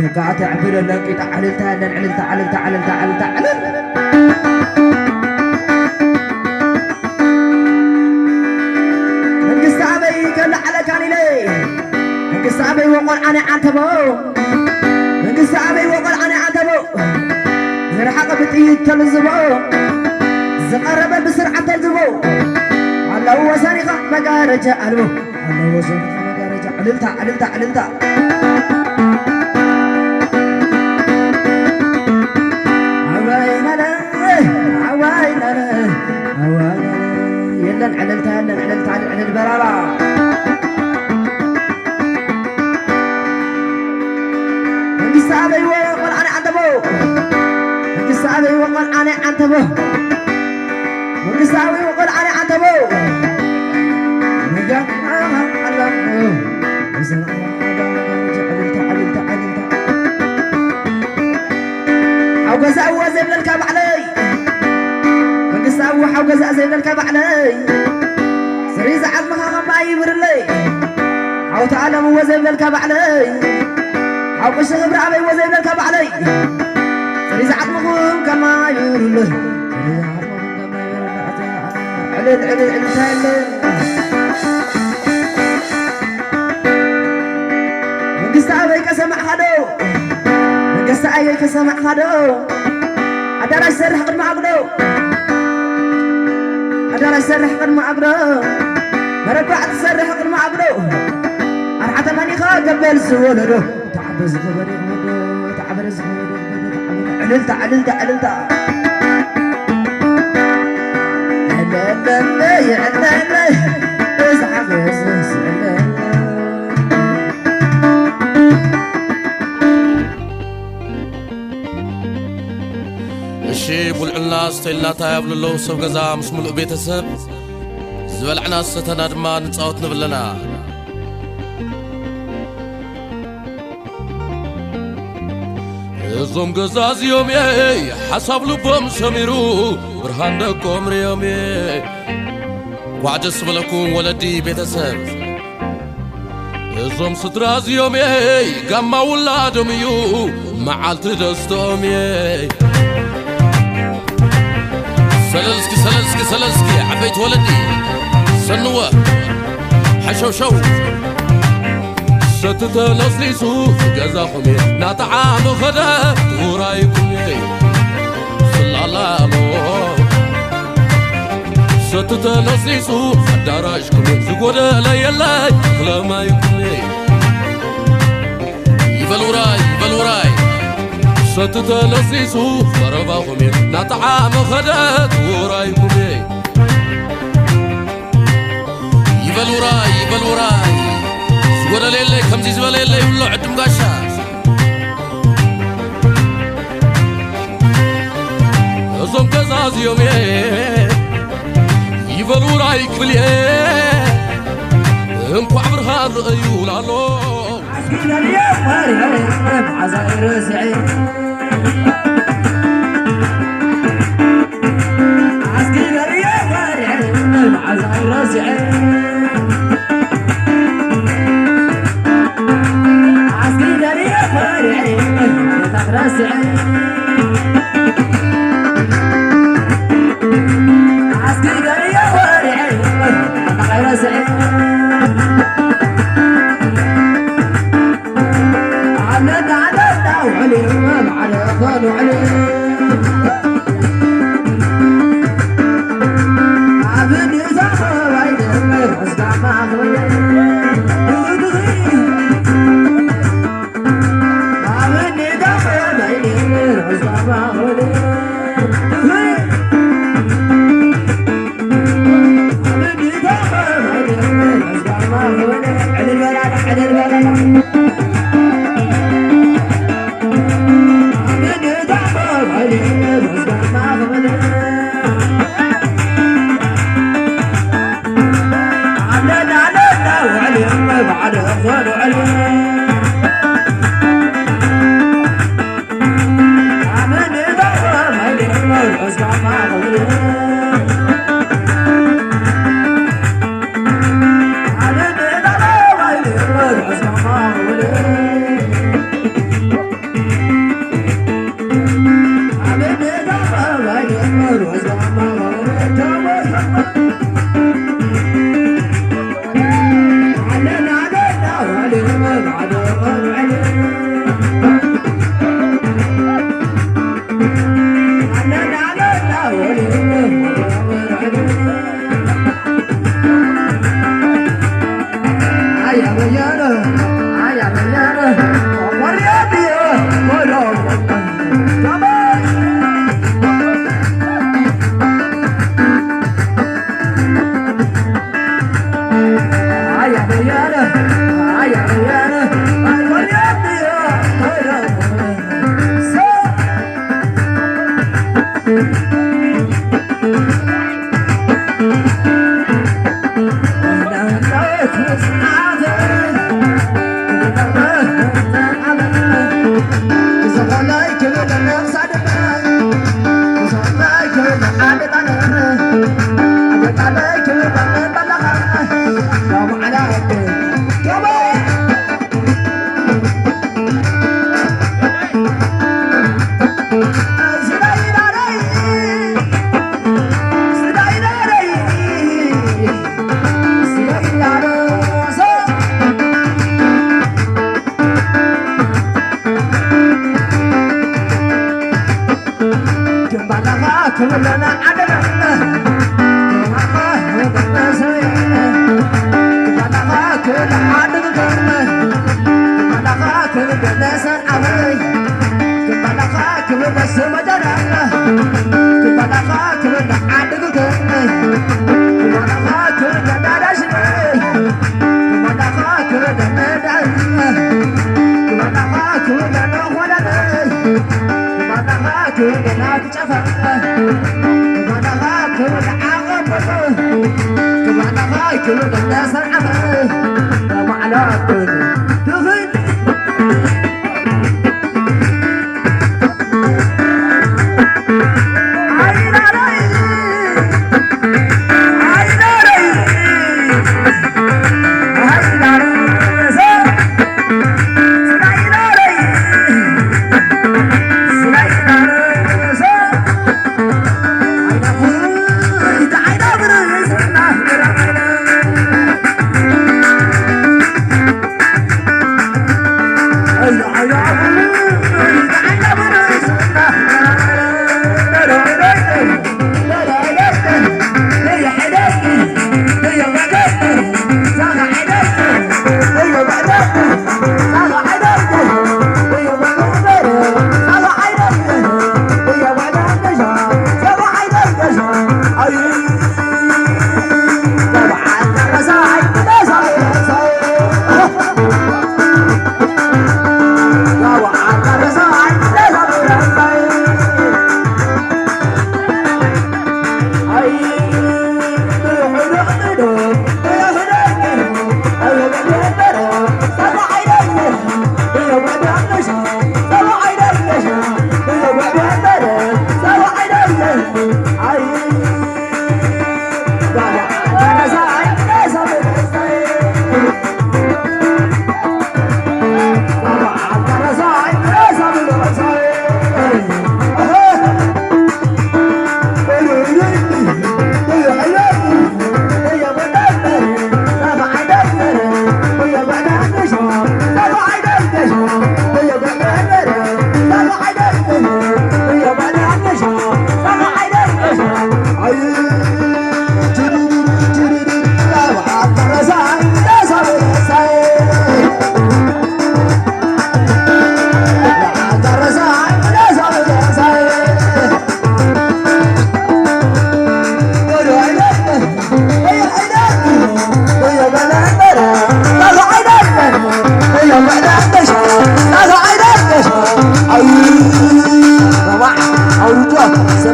ደቃ ትዕድለለን ቂጣ። ዕልልታ ኣለን፣ ዕልልታ፣ ዕልልታ፣ ዕልልታ፣ ዕልልታ፣ ዕልል። መንግስቲ ኣበይ ከለዓለካን ኢለ፣ መንግስቲ ኣበይ ወቆልዓ ናይ ዓንተቦ፣ መንግስቲ ኣበይ ወቆልዓ ናይ ዓንተቦ። ዝረሓቐ ብጥይት ተልዝቦ፣ ዝቐረበ ብስርዓት ተልዝቦ። ኣለዎ ወሰኒኻ መጋረጃ ኣልቦ፣ ኣለዎ ወሰኒኻ መጋረጃ። ዕልልታ፣ ዕልልታ፣ ዕልልታ። ኣዋይ ናለ፣ ኣዋይ ናለ፣ ኣዋይ ናለ። የለን ዕልልታ፣ የለን ዕልልታ፣ ዕልል በላላ። መንግስቲ ኣበይ ወ ቆልዓ ናይ ዓንተቦ፣ መንግስቲ ኣበይ ወ ቆልዓ ናይ ዓንተቦ፣ መንግስቲ ኣበይ ወ ቆልዓ ናይ ዓንተቦ። መጋ ኣላ፣ ዕልልታ፣ ዕልልታ፣ ዕልልታ። ሓው ገዛ እወ ዘይብለልካ ባዕለይ፣ መንግስቲ ኣቡ ሓው ገዛ ዘይብለልካ ባዕለይ፣ ስሪ ዝዓጽምኻ ኸማ ይብርለይ። ሓው ተኣለም እወ ዘይብለልካ ባዕለይ፣ ሓው ቅሺ ክብሪ ኣበይ እወ ዘይብለልካ ባዕለይ፣ ስሪ ዝዓጽምኹም ከማ ይብርለይ። ስሪ ዝዓጽምኹም ከማ ይብርለይ። ዕልል፣ ዕልል፣ ዕልልታ የለን። መንግስቲ ኣበይ ከሰማዕኻ ዶ? መንግስቲ ኣበይ ከሰማዕኻ ዶ? ኣዳራሽ ሰርሕ ቅድሚ ኣጉዶ፣ ኣዳራሽ ሰርሕ ቅድሚ ኣጉዶ፣ መረባዕ ትሰርሕ ቅድሚ ኣጉዶ። ኣርሓተ መኒኻ ገበል ዝወለዶ፣ ተዓበ ዝኸበደ ወለዶ፣ ተዓበ ዝኸበደ ወለዶ፣ ተዓበ። ዕልልታ፣ ዕልልታ፣ ዕልልታ። ዕለለለይ፣ ዕለለይ፣ ብዝሓፈስ ስዕለለይ። እሺ፣ ቡልዕልና ስተይልና ታይ ኣብሉ ኣለዉ ሰብ ገዛ ምስ ምሉእ ቤተሰብ። ዝበላዕና ዝሰተና ድማ ንጻወት ንብለና። እዞም ገዛ እዚኦም እየ ሓሳብ ልቦም ሰሚሩ፣ ብርሃን ደቆም ርእዮም እየ። ኳዕ ደስ በለኩም ወለዲ ቤተሰብ። እዞም ስድራ እዚኦም እየ ጋማ ውላዶም እዩ፣ መዓልቲ ደስተኦም እየ። ሰለል እስኪ፣ ሰለል እስኪ፣ ሰለል እስኪ፣ ዓበይቲ ወለዲ ሰንወ፣ ሓሸውሸው። ሰቲ ተለስሊሱ ገዛኹም እየ፣ ናጠዓመ ኸደ ውራይኩም እየ። ስላላሞ ሰቲ ተለስሊሱ ኣዳራሽኩም እየ፣ ዝጎደለ የለይ ክለማይኩም እየ። ይበል ውራይ፣ ይበል ውራይ። ሰቲ ተለሲሱ መረባኹም እየ፣ ናጠዓመ ኸደ ውራይኩም እየ። ይበል ውራይ፣ ይበል ውራይ። ዝጎደለ የለይ፣ ከምዚ ዝበለ የለይ ይብሎ ዕዱም ጋሻ። እዞም ገዛ እዚኦም እየ ይበል ውራይ ክብል እየ። እንኳዕ ብርሃን ረእዩ ላሎ። ኣስጊደልየ ማርያም መዓዛ ይርስዒ።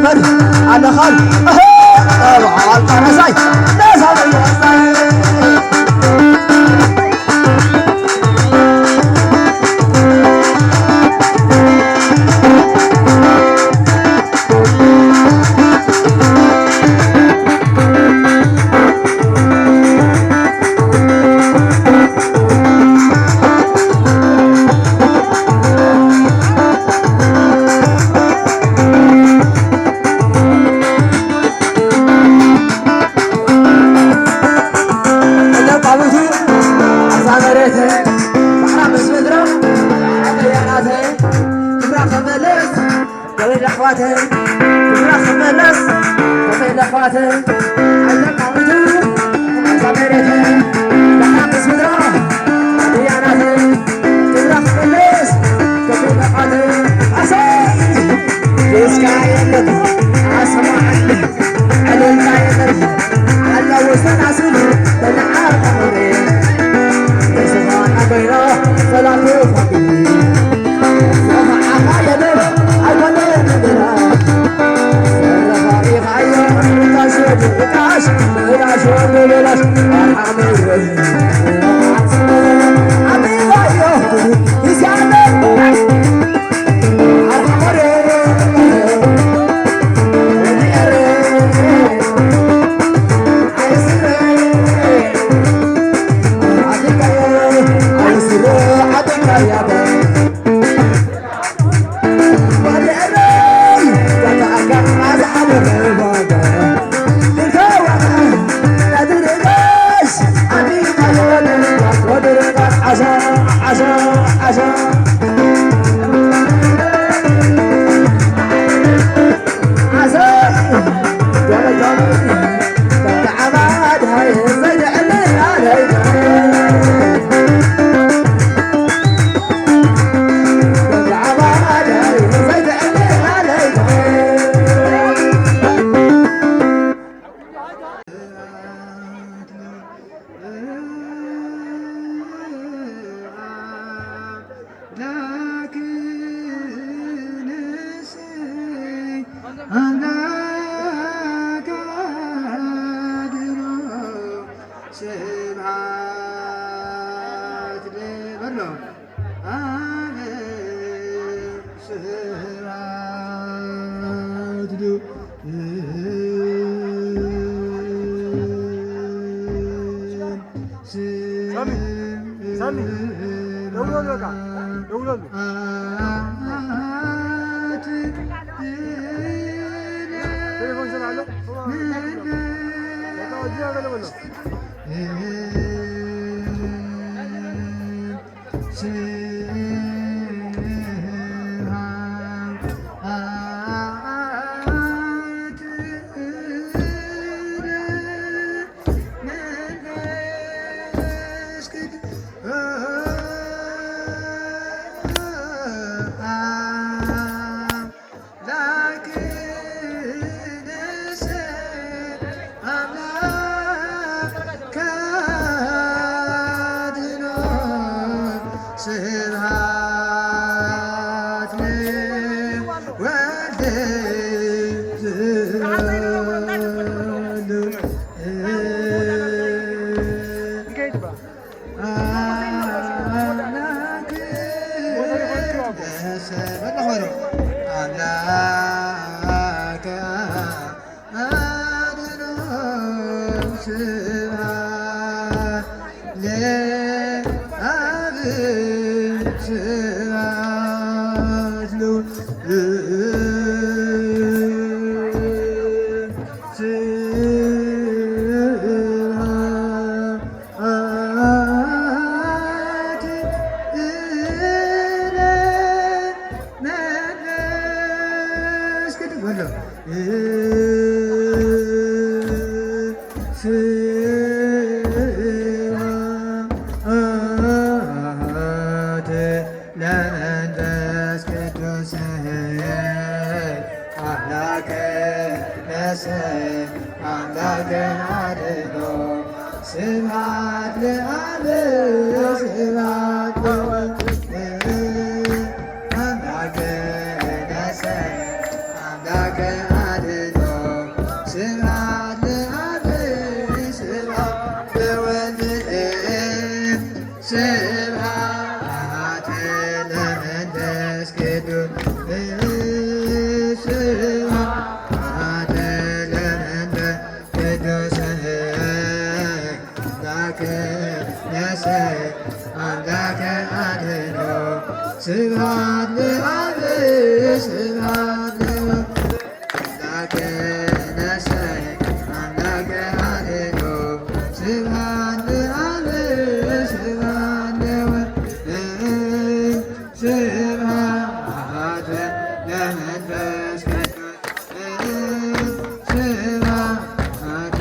ኣለኻን እህ፣ ተባዓል ቃዕሳይ፣ ተሳበይ ወሳይ። እዛ ቃብቱ፣ እዛ መሬት፣ ባሕራ ምስ ምድራ፣ ኣደያናተ፣ ክብራ ከመለስ፣ ከመይ ለኽዋተ፣ ክብራ ከመለስ፣ ከመይ ለኽዋተ፣ ኣለ ቃብቱ፣ እዛ መሬት፣ ባሕራ ምስ ምድራ፣ ኣደያናተ፣ ክብራ ከመለስ፣ ከመይ ለኽዋተ፣ ኣሰይ! እስካ የለን ኣስማዓኒ፣ ዕልልታ የለን፣ ኣላ ወሰን ኣስል፣ ተነዓር ቀመሬ፣ የስማና ኮይኖ፣ ሰላም ይኹን። ሰማዓኻ የለን፣ ኣይኮነ ምድራ፣ ሰረፋ ኢኻዮ፣ ርካሽ ወዲ ርካሽ፣ ብላሽ ወዲ ብላሽ፣ ኣርሓመይ ወይ። ኣሚባዮ፣ ይስያነ። ስብሐት ለ-፣ በሎ። ኣሜን። ስብሐት ለ-፣ ሳሚ፣ ሳሚ፣ ደውለሉ በቃ፣ ደውለሉ። ቴሌፎን ስራ አለው። በቃ፣ እዚህ አገለ በለው። ስብሐት ለወልድ። አምላከ አድኖ። ስብሐት ለአብ። ስብሐት ለ-፣ ስብሐት ለመንፈስ ቅዱስ በሎ። ስብሐት ለመንፈስ ቅዱስ አምላከ ነስእ አምላከ አድኖ። ስብሐት ለአብ ስብሐት ለወልድ አምላከ ነስእ አምላከ ስብሐት ለአብ፣ ስብሐት ለወልድ፣ አምላክ ነሰይ፣ አምላክ ሃሌሉ። ስብሐት ለአብ፣ ስብሐት ለወልድ፣ ስብሐት ለመንፈስ ቅዱስ። ስብሐት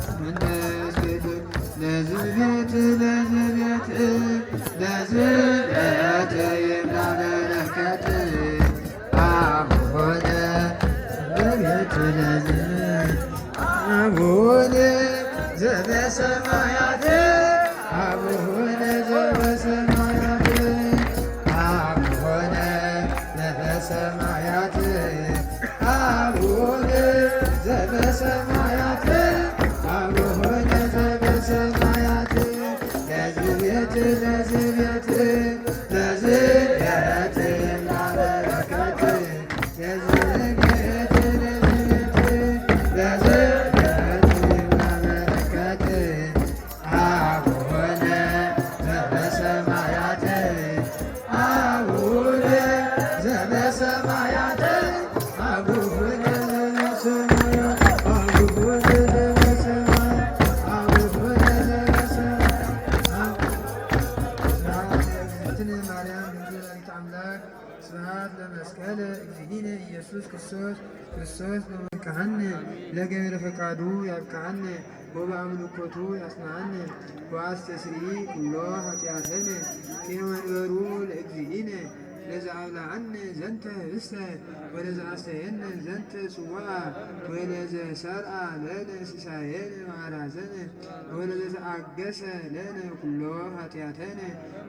ለመንፈስ ቅዱስ። ለዝቤት ለዝቤት ለዝቤት ይብላ በረከት። አቡነ ለዝቤት ለዝቤት አቡነ ዘበሰማያት፣ አቡነ ዘበሰማያት፣ አቡነ ዘበሰማያት፣ አቡነ ዘበሰማያት፣ አቡነ ዘበሰማያት። ለዝቤት ለዝቤት ለዝቤት ለበረከት። ለዝቤት ለዝቤት ለዝቤት ለበረከት። አቡነ ዘበሰማያት፣ አቡነ ዘበሰማያት፣ አቡነ ዘበሰማያት፣ አቡነ ዘበሰማያት፣ አቡነ ዘበሰማያት። ስብሐት ለእግዝእትነ ማርያም ድንግል ወላዲተ አምላክ። ስብሐት ለመስቀለ እግዚእነ ኢየሱስ ክርስቶስ። ክርስቶስ በመንቅሐነ ለገብረ ፈቃዱ ያብቅሐነ ወበአምልኮቱ ያጽንዓነ ወአስተስሪ ኩሎ ኃጢአተነ። ኪመ መንበሩ ለእግዚእነ ለዘአብልዓነ ዘንተ ህብስተ ወለዘአስተየነ ዘንተ ጽዋዓ ወለዘሰርአ ለነ ሲሳየነ ወአራዘነ ወለዘተአገሰ ለነ ኩሎ ኃጢአተነ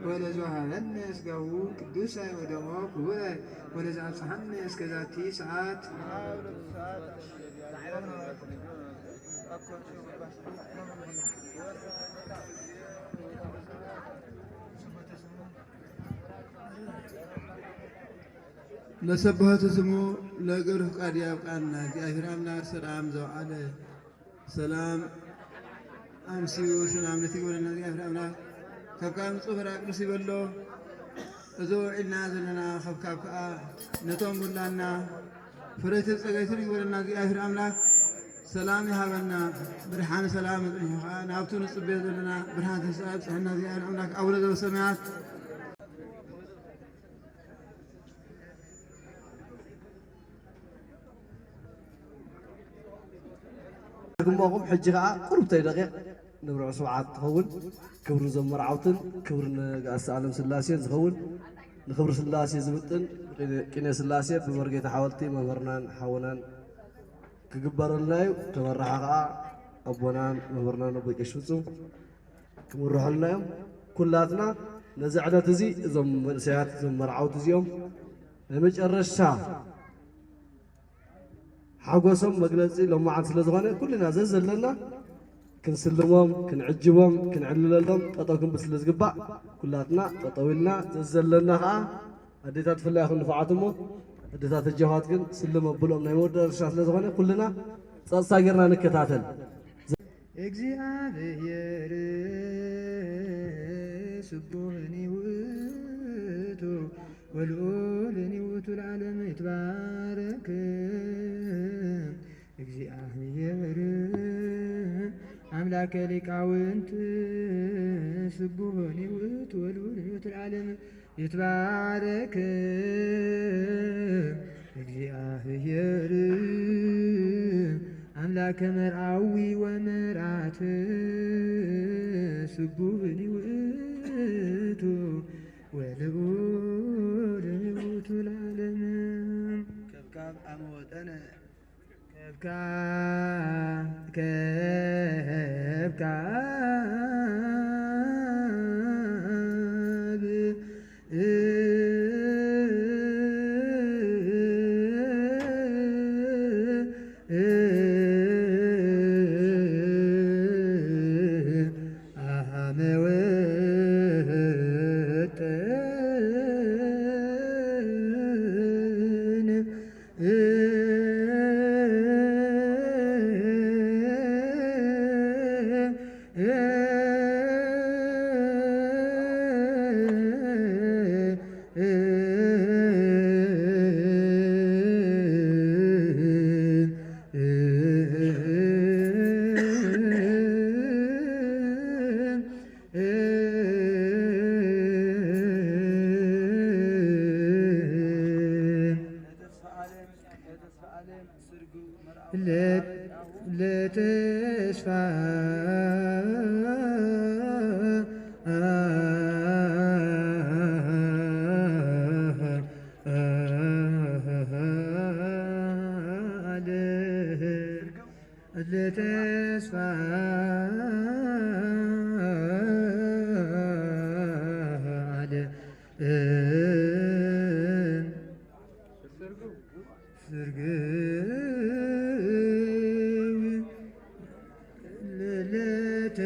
ወለዘወሃበነ ስጋሁ ቅዱሰ ወደሞ ክቡረ ወለዘአብጽሐነ እስከ ዛቲ ሰዓት። ለሰብሐቱ ስሙ ለገብረ ፍቃድ ያብቃና። እግዚኣብሔር አምላክ ሰላም ዘውዓለ ሰላም ኣምስዩ ሰላም ነቲ ይግበረና እግዚኣብሔር ኣምላክ። ካብ ካብ ንጹህ በራ ቅዱስ ይበሎ። እዚ ውዒልና ዘለና ካብ ካብ ከኣ ነቶም ውላድና ፍረይትን ጸገይትን ይግበረና እግዚኣብሔር ኣምላክ። ሰላም ይሃበና። ብርሃነ ሰላም ኣጽኒሑ ከኣ ናብቱ ንጽበዮ ዘለና ብርሃን ተስፋ ኣብጽሐና እግዚኣብሔር ኣምላክ ኣቡነ ዘበሰማያት። ግሞኹም ሕጂ ኸዓ ቁሩብተይ ደቂቕ ንብርዑ ስብዓት ትኸውን። ክብሪ ዞም መርዓውትን ክብሪ ንጋስ ዓለም ስላሴን ዝኸውን ንክብሪ ስላሴ ዝምጥን ቂኔ ስላሴ ብመርጌታ ሓወልቲ መምህርናን ሓውናን ክግበረልና እዩ። ተመራሒ ኸዓ ኣቦናን መምህርናን ኣቦ ቀሽ ፍጹም ክምርሑልና እዮም። ኩላትና ነዚ ዕለት እዚ እዞም መንእሰያት እዞም መርዓውቲ እዚኦም ናይ መጨረሻ ሓጎሶም መግለጺ ሎማዓንቲ ስለ ዝኾነ ኩልና ዘዘለና ክንስልሞም፣ ክንዕጅቦም፣ ክንዕልለሎም ጠጠው ክንብል ስለ ዝግባእ ኩላትና ጠጠው ኢልና ዘዘለና ኸዓ ኣዴታት ብፍላይ ይኹን ንፉዓት እሞ ኣዴታት ኣጆኻት ግን ስልም ኣብሎም ናይ መወዳእታ ስለ ዝኾነ ኩልና ጸጥታ ጌርና ንከታተል። እግዚኣብሔር ስቡሕን ውእቱ ወልዑልን ውእቱ ለዓለም ይትባረክ። እግዚኣብሔር አምላከ ሊቃውንት ስቡሕን ውእቱ ወልዑልን ውእቱ ለዓለም ይትባረክ። እግዚኣብሔር አምላከ መርአዊ ወመርአት ስቡሕን ውእቱ ወልዑልን ውእቱ ለዓለም። ከብካብ አመወጠነ ከብካብ ከብካብ አመወጠነ ለተስፋ ለተስፋ ዓለም ስርግው ለለተ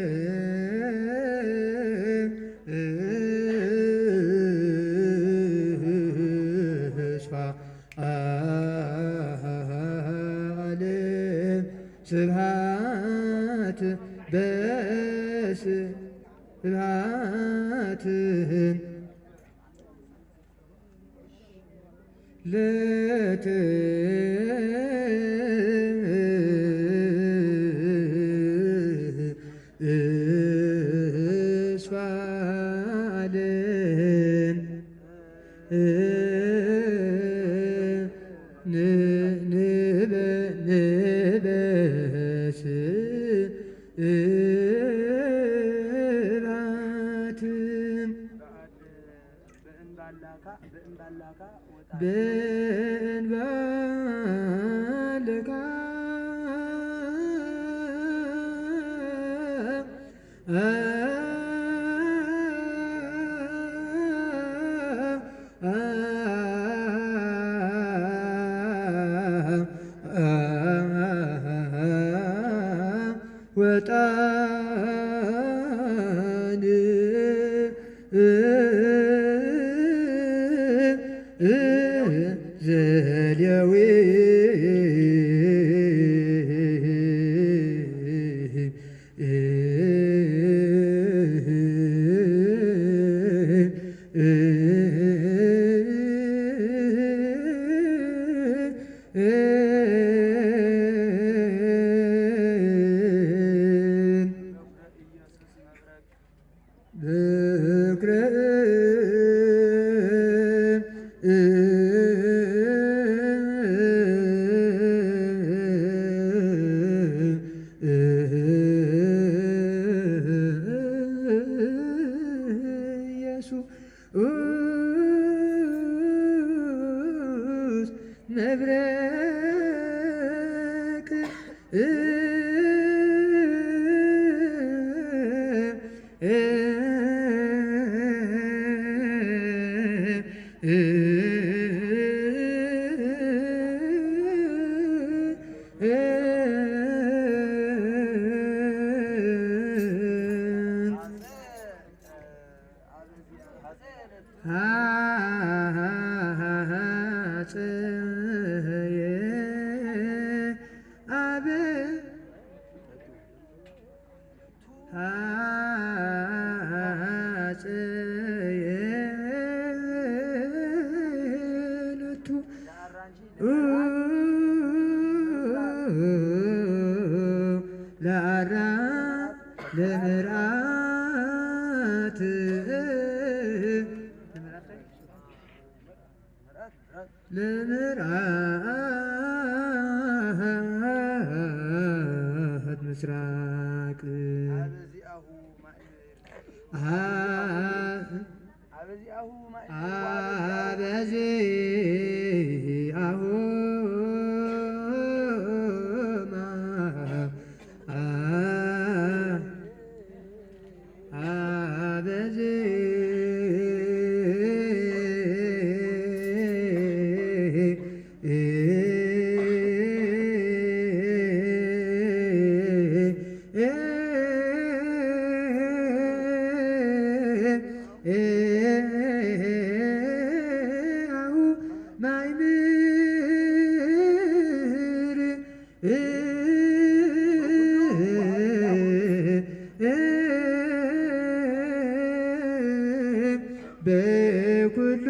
ተስፋ ዓለም ስብሃት በስብሃትህን ለተ እስፋ ዓለም ን- ንበ- ንበስ እባትን በእንባልካ ወጣን ዘሌዊ ኢየሱስ መብረቅ ሐፀየ አብ ሐፀየ ሎቱ ለአራ ለምርአት ለምርአት ምስራቅ አበዚአሁ አበዚ በኩሉ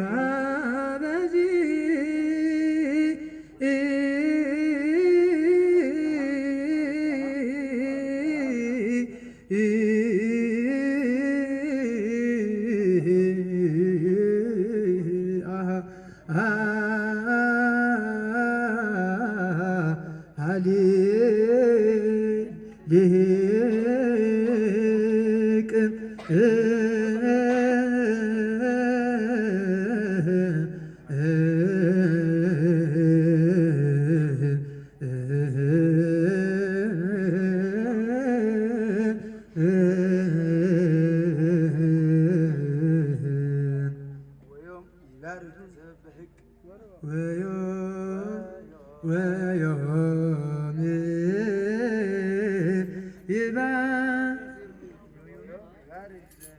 አበዚ ሃሌ ሊቅ ወዮም ይባርክ ዘበህግ ወዮ ወዮም ይባ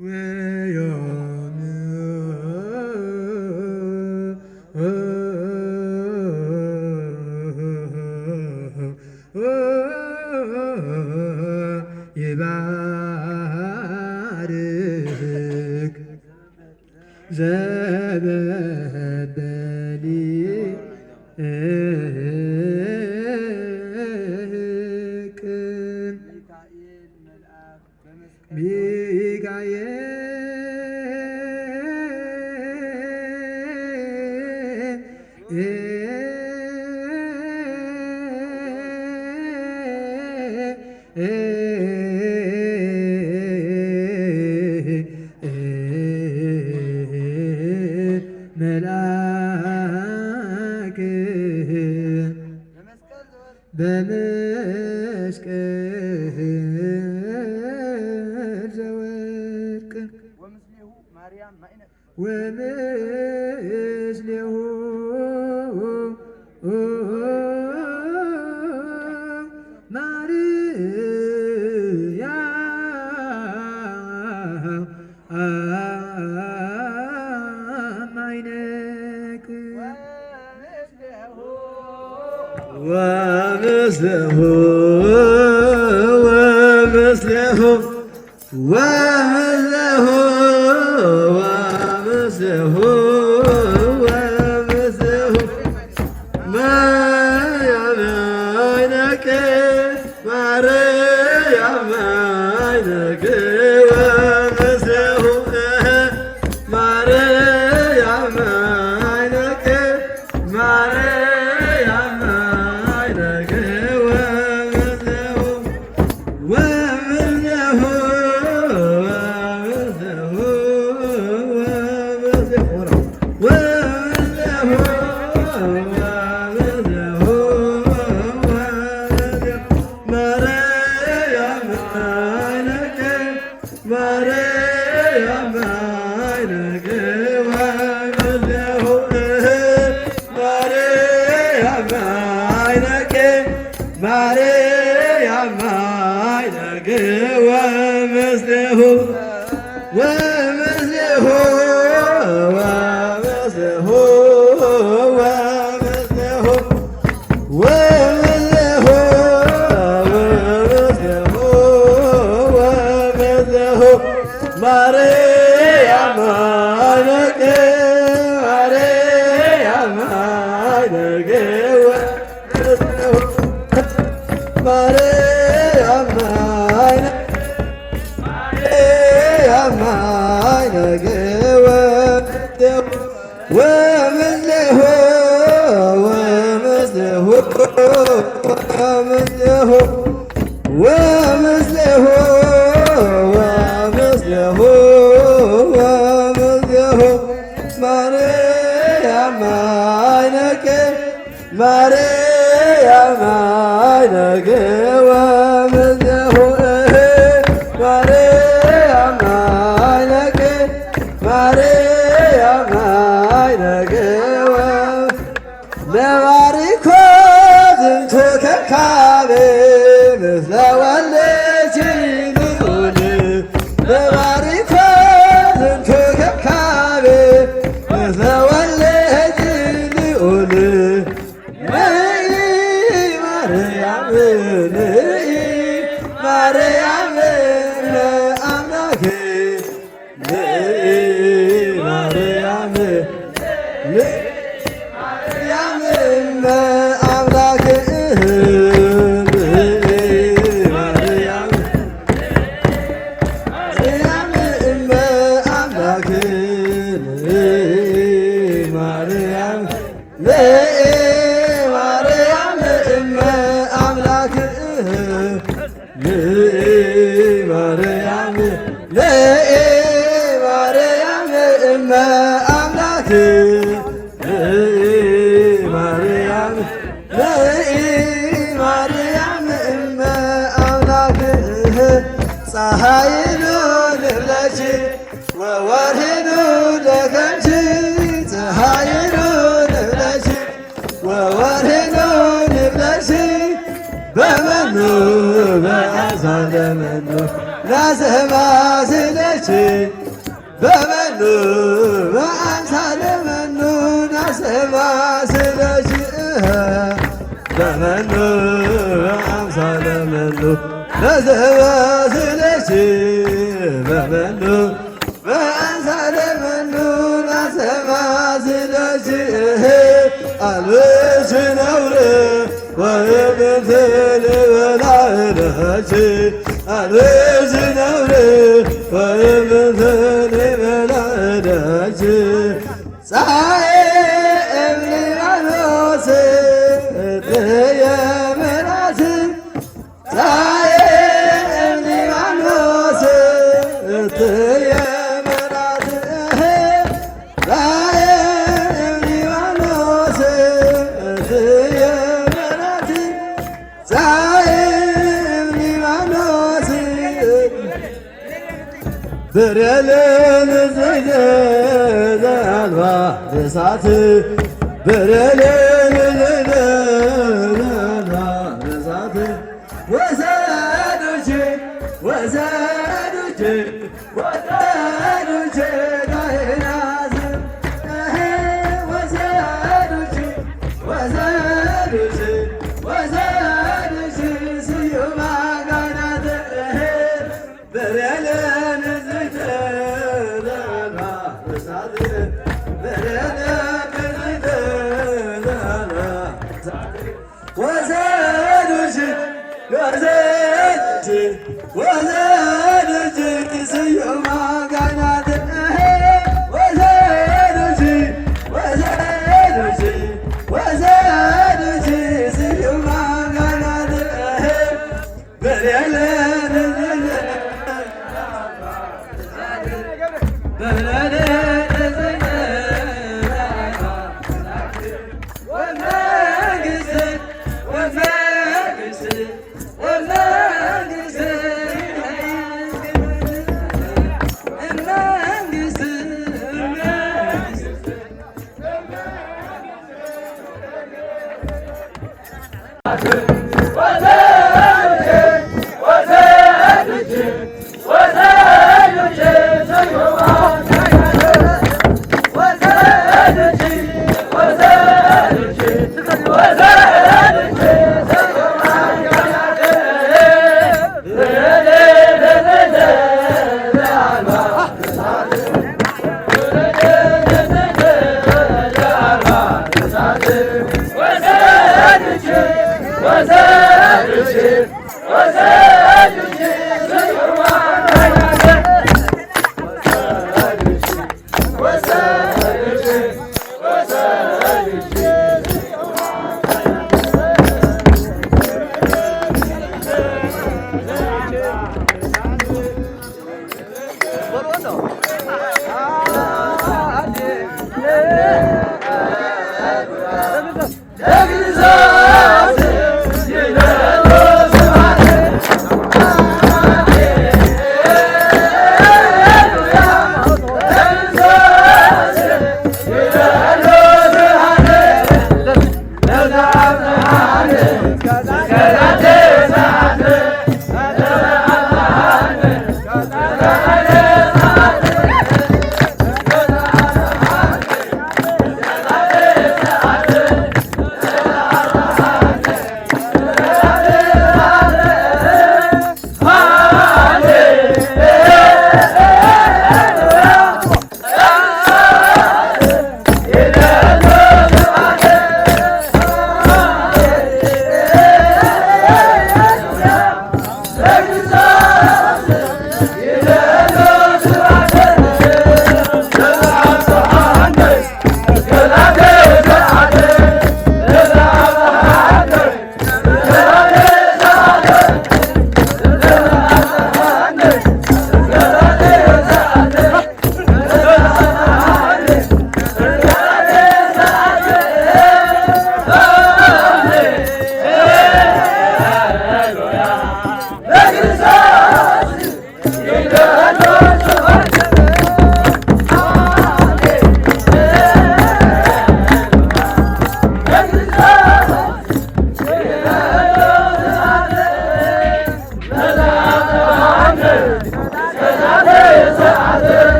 ወዮም ይባርክ ዘበበሊ ቅን ሚካኤል መልአክ በመስቀል ዘወርቅ ወምስሌሁ ማርያም ማይነቅ ወምስሌሁ ማርያም አይነክ ወምስሌሁ ወምስሌሁ ወምስሌሁ ወምስሌሁ ወምስሌሁ ማርያም አይነክ ማርያም አይነክ ወምስሌሁ ማርያም አይነክ ማርያም አይነክ ወምስሌሁ ወምስሌሁ ወምስሌሁ ወምስሌሁ ወምስሌሁ ወምስሌሁ ማርያም አይነክ ማርያም አይነክ ወምስሌሁ ማርያም አይነክ ማርያም አይነክ ወምስሌሁ ወምስሌሁ ወምስሌሁ ወምስሌሁ ወምስሌሁ ወምስሌሁ ወምስሌሁ ማርያም አይነክ ማርያም አይነክ ወምስሌሁ ማርያም አይነክ ማርያም አይነክ ወምስሌሁ ወምስሌሁ ወምስሌሁ ወምስሌሁ ወምስሌሁ ወምስሌሁ ወምስሌሁ ማርያም አይነክ ማርያም አይነክ ወምስሌሁ ማርያም አይነክ ማርያም አይነክ ለባሪኮ ዝንቱ ከካቤ ምስለ ወልኪ ልዑል ለባሪኮ ዝንቱ ከካቤ ምስለ ወልኪ ልዑል ንኢ ማርያም ንኢ ማርያም ለአምላክ ንኢ ማርያም ማርያም እመ ኣምላክ፣ ማርያም፣ ማርያም እመ ኣምላክ፣ ማርያም፣ ማርያም እመ ኣምላክ፣ ንኢ ማርያም፣ ንኢ ማርያም እመ ኣምላክ፣ ንኢ ማርያም፣ ንኢ ማርያም እመ ኣምላክ። ፀሃይኑ ንብለኪ ወወርሂኑ ደከምኪ፣ ፀሃይኑ ንብለኪ ወወርሂኑ ንብለኪ፣ በመኑ በአምሳለ መኑ ናሰማስለኪ፣ በመኑ በአምሳለ መኑ ናሰማስለኪ፣ በመኑ በአምሳለ መኑ ናሰማስለኪ፣ በመኑ በአምሳለ መኑ ናሰማስለኪ፣ አልብሲ ነውር ወይምንትን በላዕለኪ፣ አልብሲ ነውር ወይምንትን በላዕለኪ፣ ፀሐይ እምሊባኖስ እትየ ምሕረት፣ ፀሐይ እምሊባኖስ እትየ ምሕረት፣ ፀሐይ እምሊባኖስ እትየ ምሕረት፣ ፀሐይ እምሊባኖስ ብርኤልን ዘይተ ዘአልባ እሳት፣ ብርኤልን ዘይተ ዘአልባ እሳት፣ ወሰዱኪ፣ ወሰዱኪ፣ ወሰዱኪ ካህናት፣ እህ፣ ወሰዱኪ፣ ወሰዱኪ፣ ወሰዱኪ ስዩማን ካህናት፣ እህ፣ ብርኤልን ዘይተ ዘአልባ እሳት፣ ብርኤልን ዘይተ ዘአልባ እሳት፣ ወሰዱኪ፣ ወሰዱኪ፣ ወሰዱኪ ስዩማን ካህናት፣ ወሰዱኪ፣ ወሰዱኪ፣ ወሰዱኪ ስዩማን ካህናት፣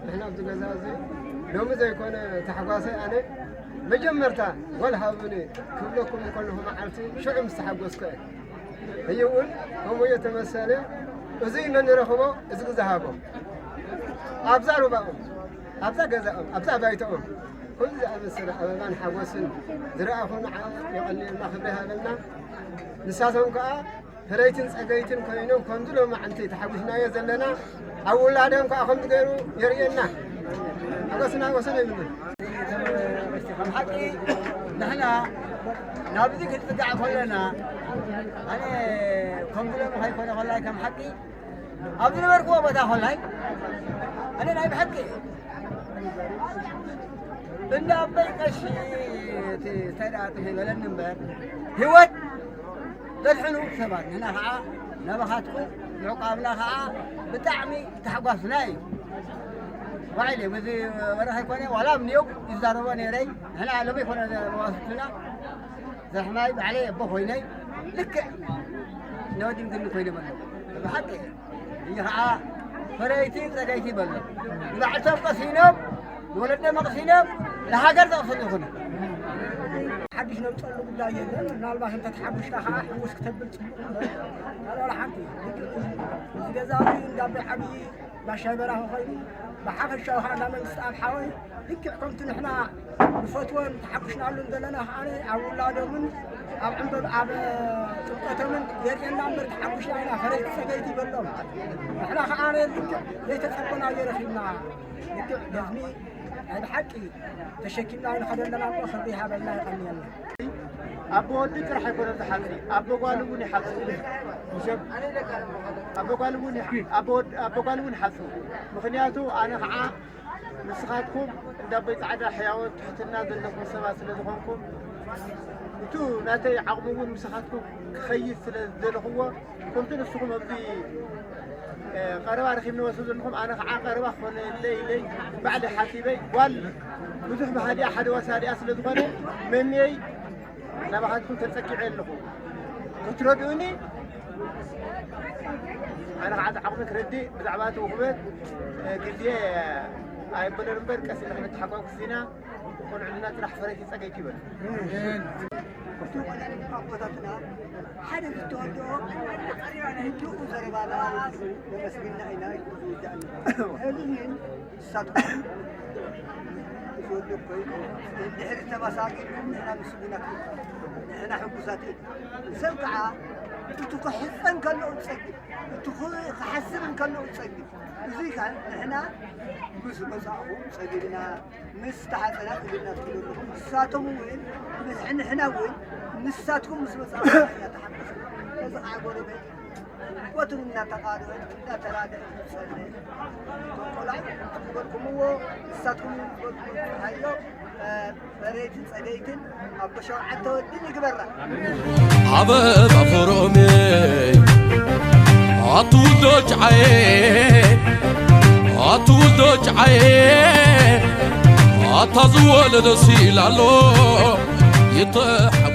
ንሕና ኣብዚ ገዛ እዚ ሎሚ ዘይኮነ ታሕጓሰይ ኣነ መጀመርታ ጓል ሃቡኒ ክብለኩም እንከለኹ መዓልቲ ሽዑ ምስ ተሓጎስኩ እየ። ሕጂ እውን ከምኡ እየ ተመሰለ። እዚ ነንረኽቦ እዚ ግዜ ሃቦ ኣብዛ ሩባኦም ኣብዛ ገዛኦም ኣብዛ ባይታኦም ከምዚ ዝኣመሰለ ኣበባን ሓጎስን ዝረኣኹ ንዓ የቐንየልና ክብሪ ሃበልና። ንሳቶም ከዓ ፈረይትን ጸገይትን ኮይኖም ከምዚ ሎማዕንቲ ተሓጒስናዮ ዘለና ኣብ ውላዶም ከዓ ከምዚ ገይሩ የርእየና። ሓጎስና ወሰን የብሉን። ከም ሓቂ ንሕና ናብዚ ክንጽጋዕ ከለና ኣነ ከምዚ ሎሚ ከይኮነ ከላይ ከም ሓቂ ኣብ ዝነበርክዎ ቦታ ከላይ ኣነ ናይ ብሓቂ እንዳ ኣበይ ቀሺ እቲ ተዳጥፊ በለኒ እምበር ህይወት ዘድሕኑ ሰባት ንሕና ከዓ ናባኻትኩም ምዕቋብና ከዓ ብጣዕሚ ተሓጓስና እዩ። ባዕለ ምዚ ወረ ከይኮነ ዋላ እምንዮም ይዛረቦ ነይረይ ንሕና ሎም ይኮነ መዋስትና ዘሕማይ ባዕለይ ኣቦ ኮይነይ ልክዕ ነወዲም ግን ኮይነ መለኹ ብሓቂ እዩ ከዓ ፈረይቲ ጸገይቲ በሎ ንባዕልቶም ቀሲኖም ንወለደ መቕሲኖም ንሃገር ዘቕስሉ ይኹኑ። ሓድሽ ነብፀሉ ጉዳይ የለን። ምናልባት እንተተሓጉሽካ ከዓ ሕውስ ክተብል ፅቡቅ እምበር ካልኦላ ሓንቲ እዚ ገዛ እዚ እንዳበ ዓብዪ ባሻይ በራኸ ኮይኑ ብሓፈሻዊ ከዓ እንዳ መንግስቲ ኣብ ሓወይ ልክዕ ከምቲ ንሕና ንፈትወን ተሓጉሽናሉን ዘለና ከዓነ ኣብ ውላዶምን ኣብ ዕምበብ ኣብ ጥምቀቶምን የርእየና እምበር ተሓጉሽና ኢና ፈረይቲ ጸገይቲ በሎም። ንሕና ከዓነ ልክዕ ዘይተጸበናዮ ረኺብና። ልክዕ ገዝሚ ናይ ብሓቂ ተሸኪምና ንኸደ ኣለና እሞ ክብሪ ይሃበልና የቐንየልና። ኣቦ ወዲ ጥራሕ ኣይኮነን ዝሓጽሪ፣ ኣቦ ጓል እውን ይሓጽሩ። ኣቦ ጓል እውን ይሓ- ኣቦ ወድ- ኣቦ ጓል እውን ይሓጽሩ። ምኽንያቱ ኣነ ከዓ ንስኻትኩም እንዳ ኣቦይ ጻዕዳ ሕያወት ትሕትና ዘለኩም ሰባት ስለ ዝኾንኩም እቱ ናተይ ዓቕሚ እውን ምሳኻትኩም ክኸይድ ስለ ዝደለኽዎ ከምቲ ንስኹም ኣብዚ ቀረባ ረኺብንዎ ስለ ዘለኹም ኣነ ከዓ ቀረባ ክኾነለይ ኢለይ ባዕለይ ሓሲበይ ጓል ብዙሕ ባህሊኣ ሓደ ዋሳዲኣ ስለ ዝኾነ መምየይ ናባኻትኩም ተጸጊዐ ኣለኹ ክትረድኡኒ ኣነ ከዓ ዓቕሚ ክረድእ ብዛዕባ እቲ ውኽበት ግዜ ኣይበለር እምበር ቀስ ኢልና ክንተሓጓጉስ ኢና። ቆልዑልና ጥራሕ ፈረይቲ ጸገይቲ ይበል። እቱ ኣቦታትና ሓደ ዝተወድኦ ህድኡ ዘረባና ነመስግና ኢና። ዝወዳእና ሕዚ ግን ንሳትኩም ዝወድእ ኮይኑ ድሕሪ ተመሳጊድኩም ንሕና ምስጉናት ኢና። ንሕና ሕጉሳት ኢና። ሰብ ከዓ እቱ ክሕፀን ከሎ ዝፀግብ እቱ ክሓስብ እንከሎ ዝፀግብ እዙይ ከዓ ንሕና ምስ መፃእኹም ፀጊብና ምስ ተሓፀና ፀጊብና ትብሉ ኣለኹም። ንሳቶም እውን ንሕና እውን ንሳትኩም ምስ መፃእኹም ኢና ተሓጎስና። እዚ ከዓ ጎረቤት ወትሩ እናተቓረበ እናተራደአ ዝፀንሕ እቶም ቆልዓ ዝበልኩምዎ ንሳትኩም ዝበልኩምዎ ሃዮ መሬትን ጸገይትን ኣቦ ሸውዓተ ወድን ይግበራ። ኣበባ ፎሮሜ ኣትውልዶ ጭዓዬ ኣትውልዶ ጭዓዬ ኣታ ዝወለደ ሲላሎ ይተሓ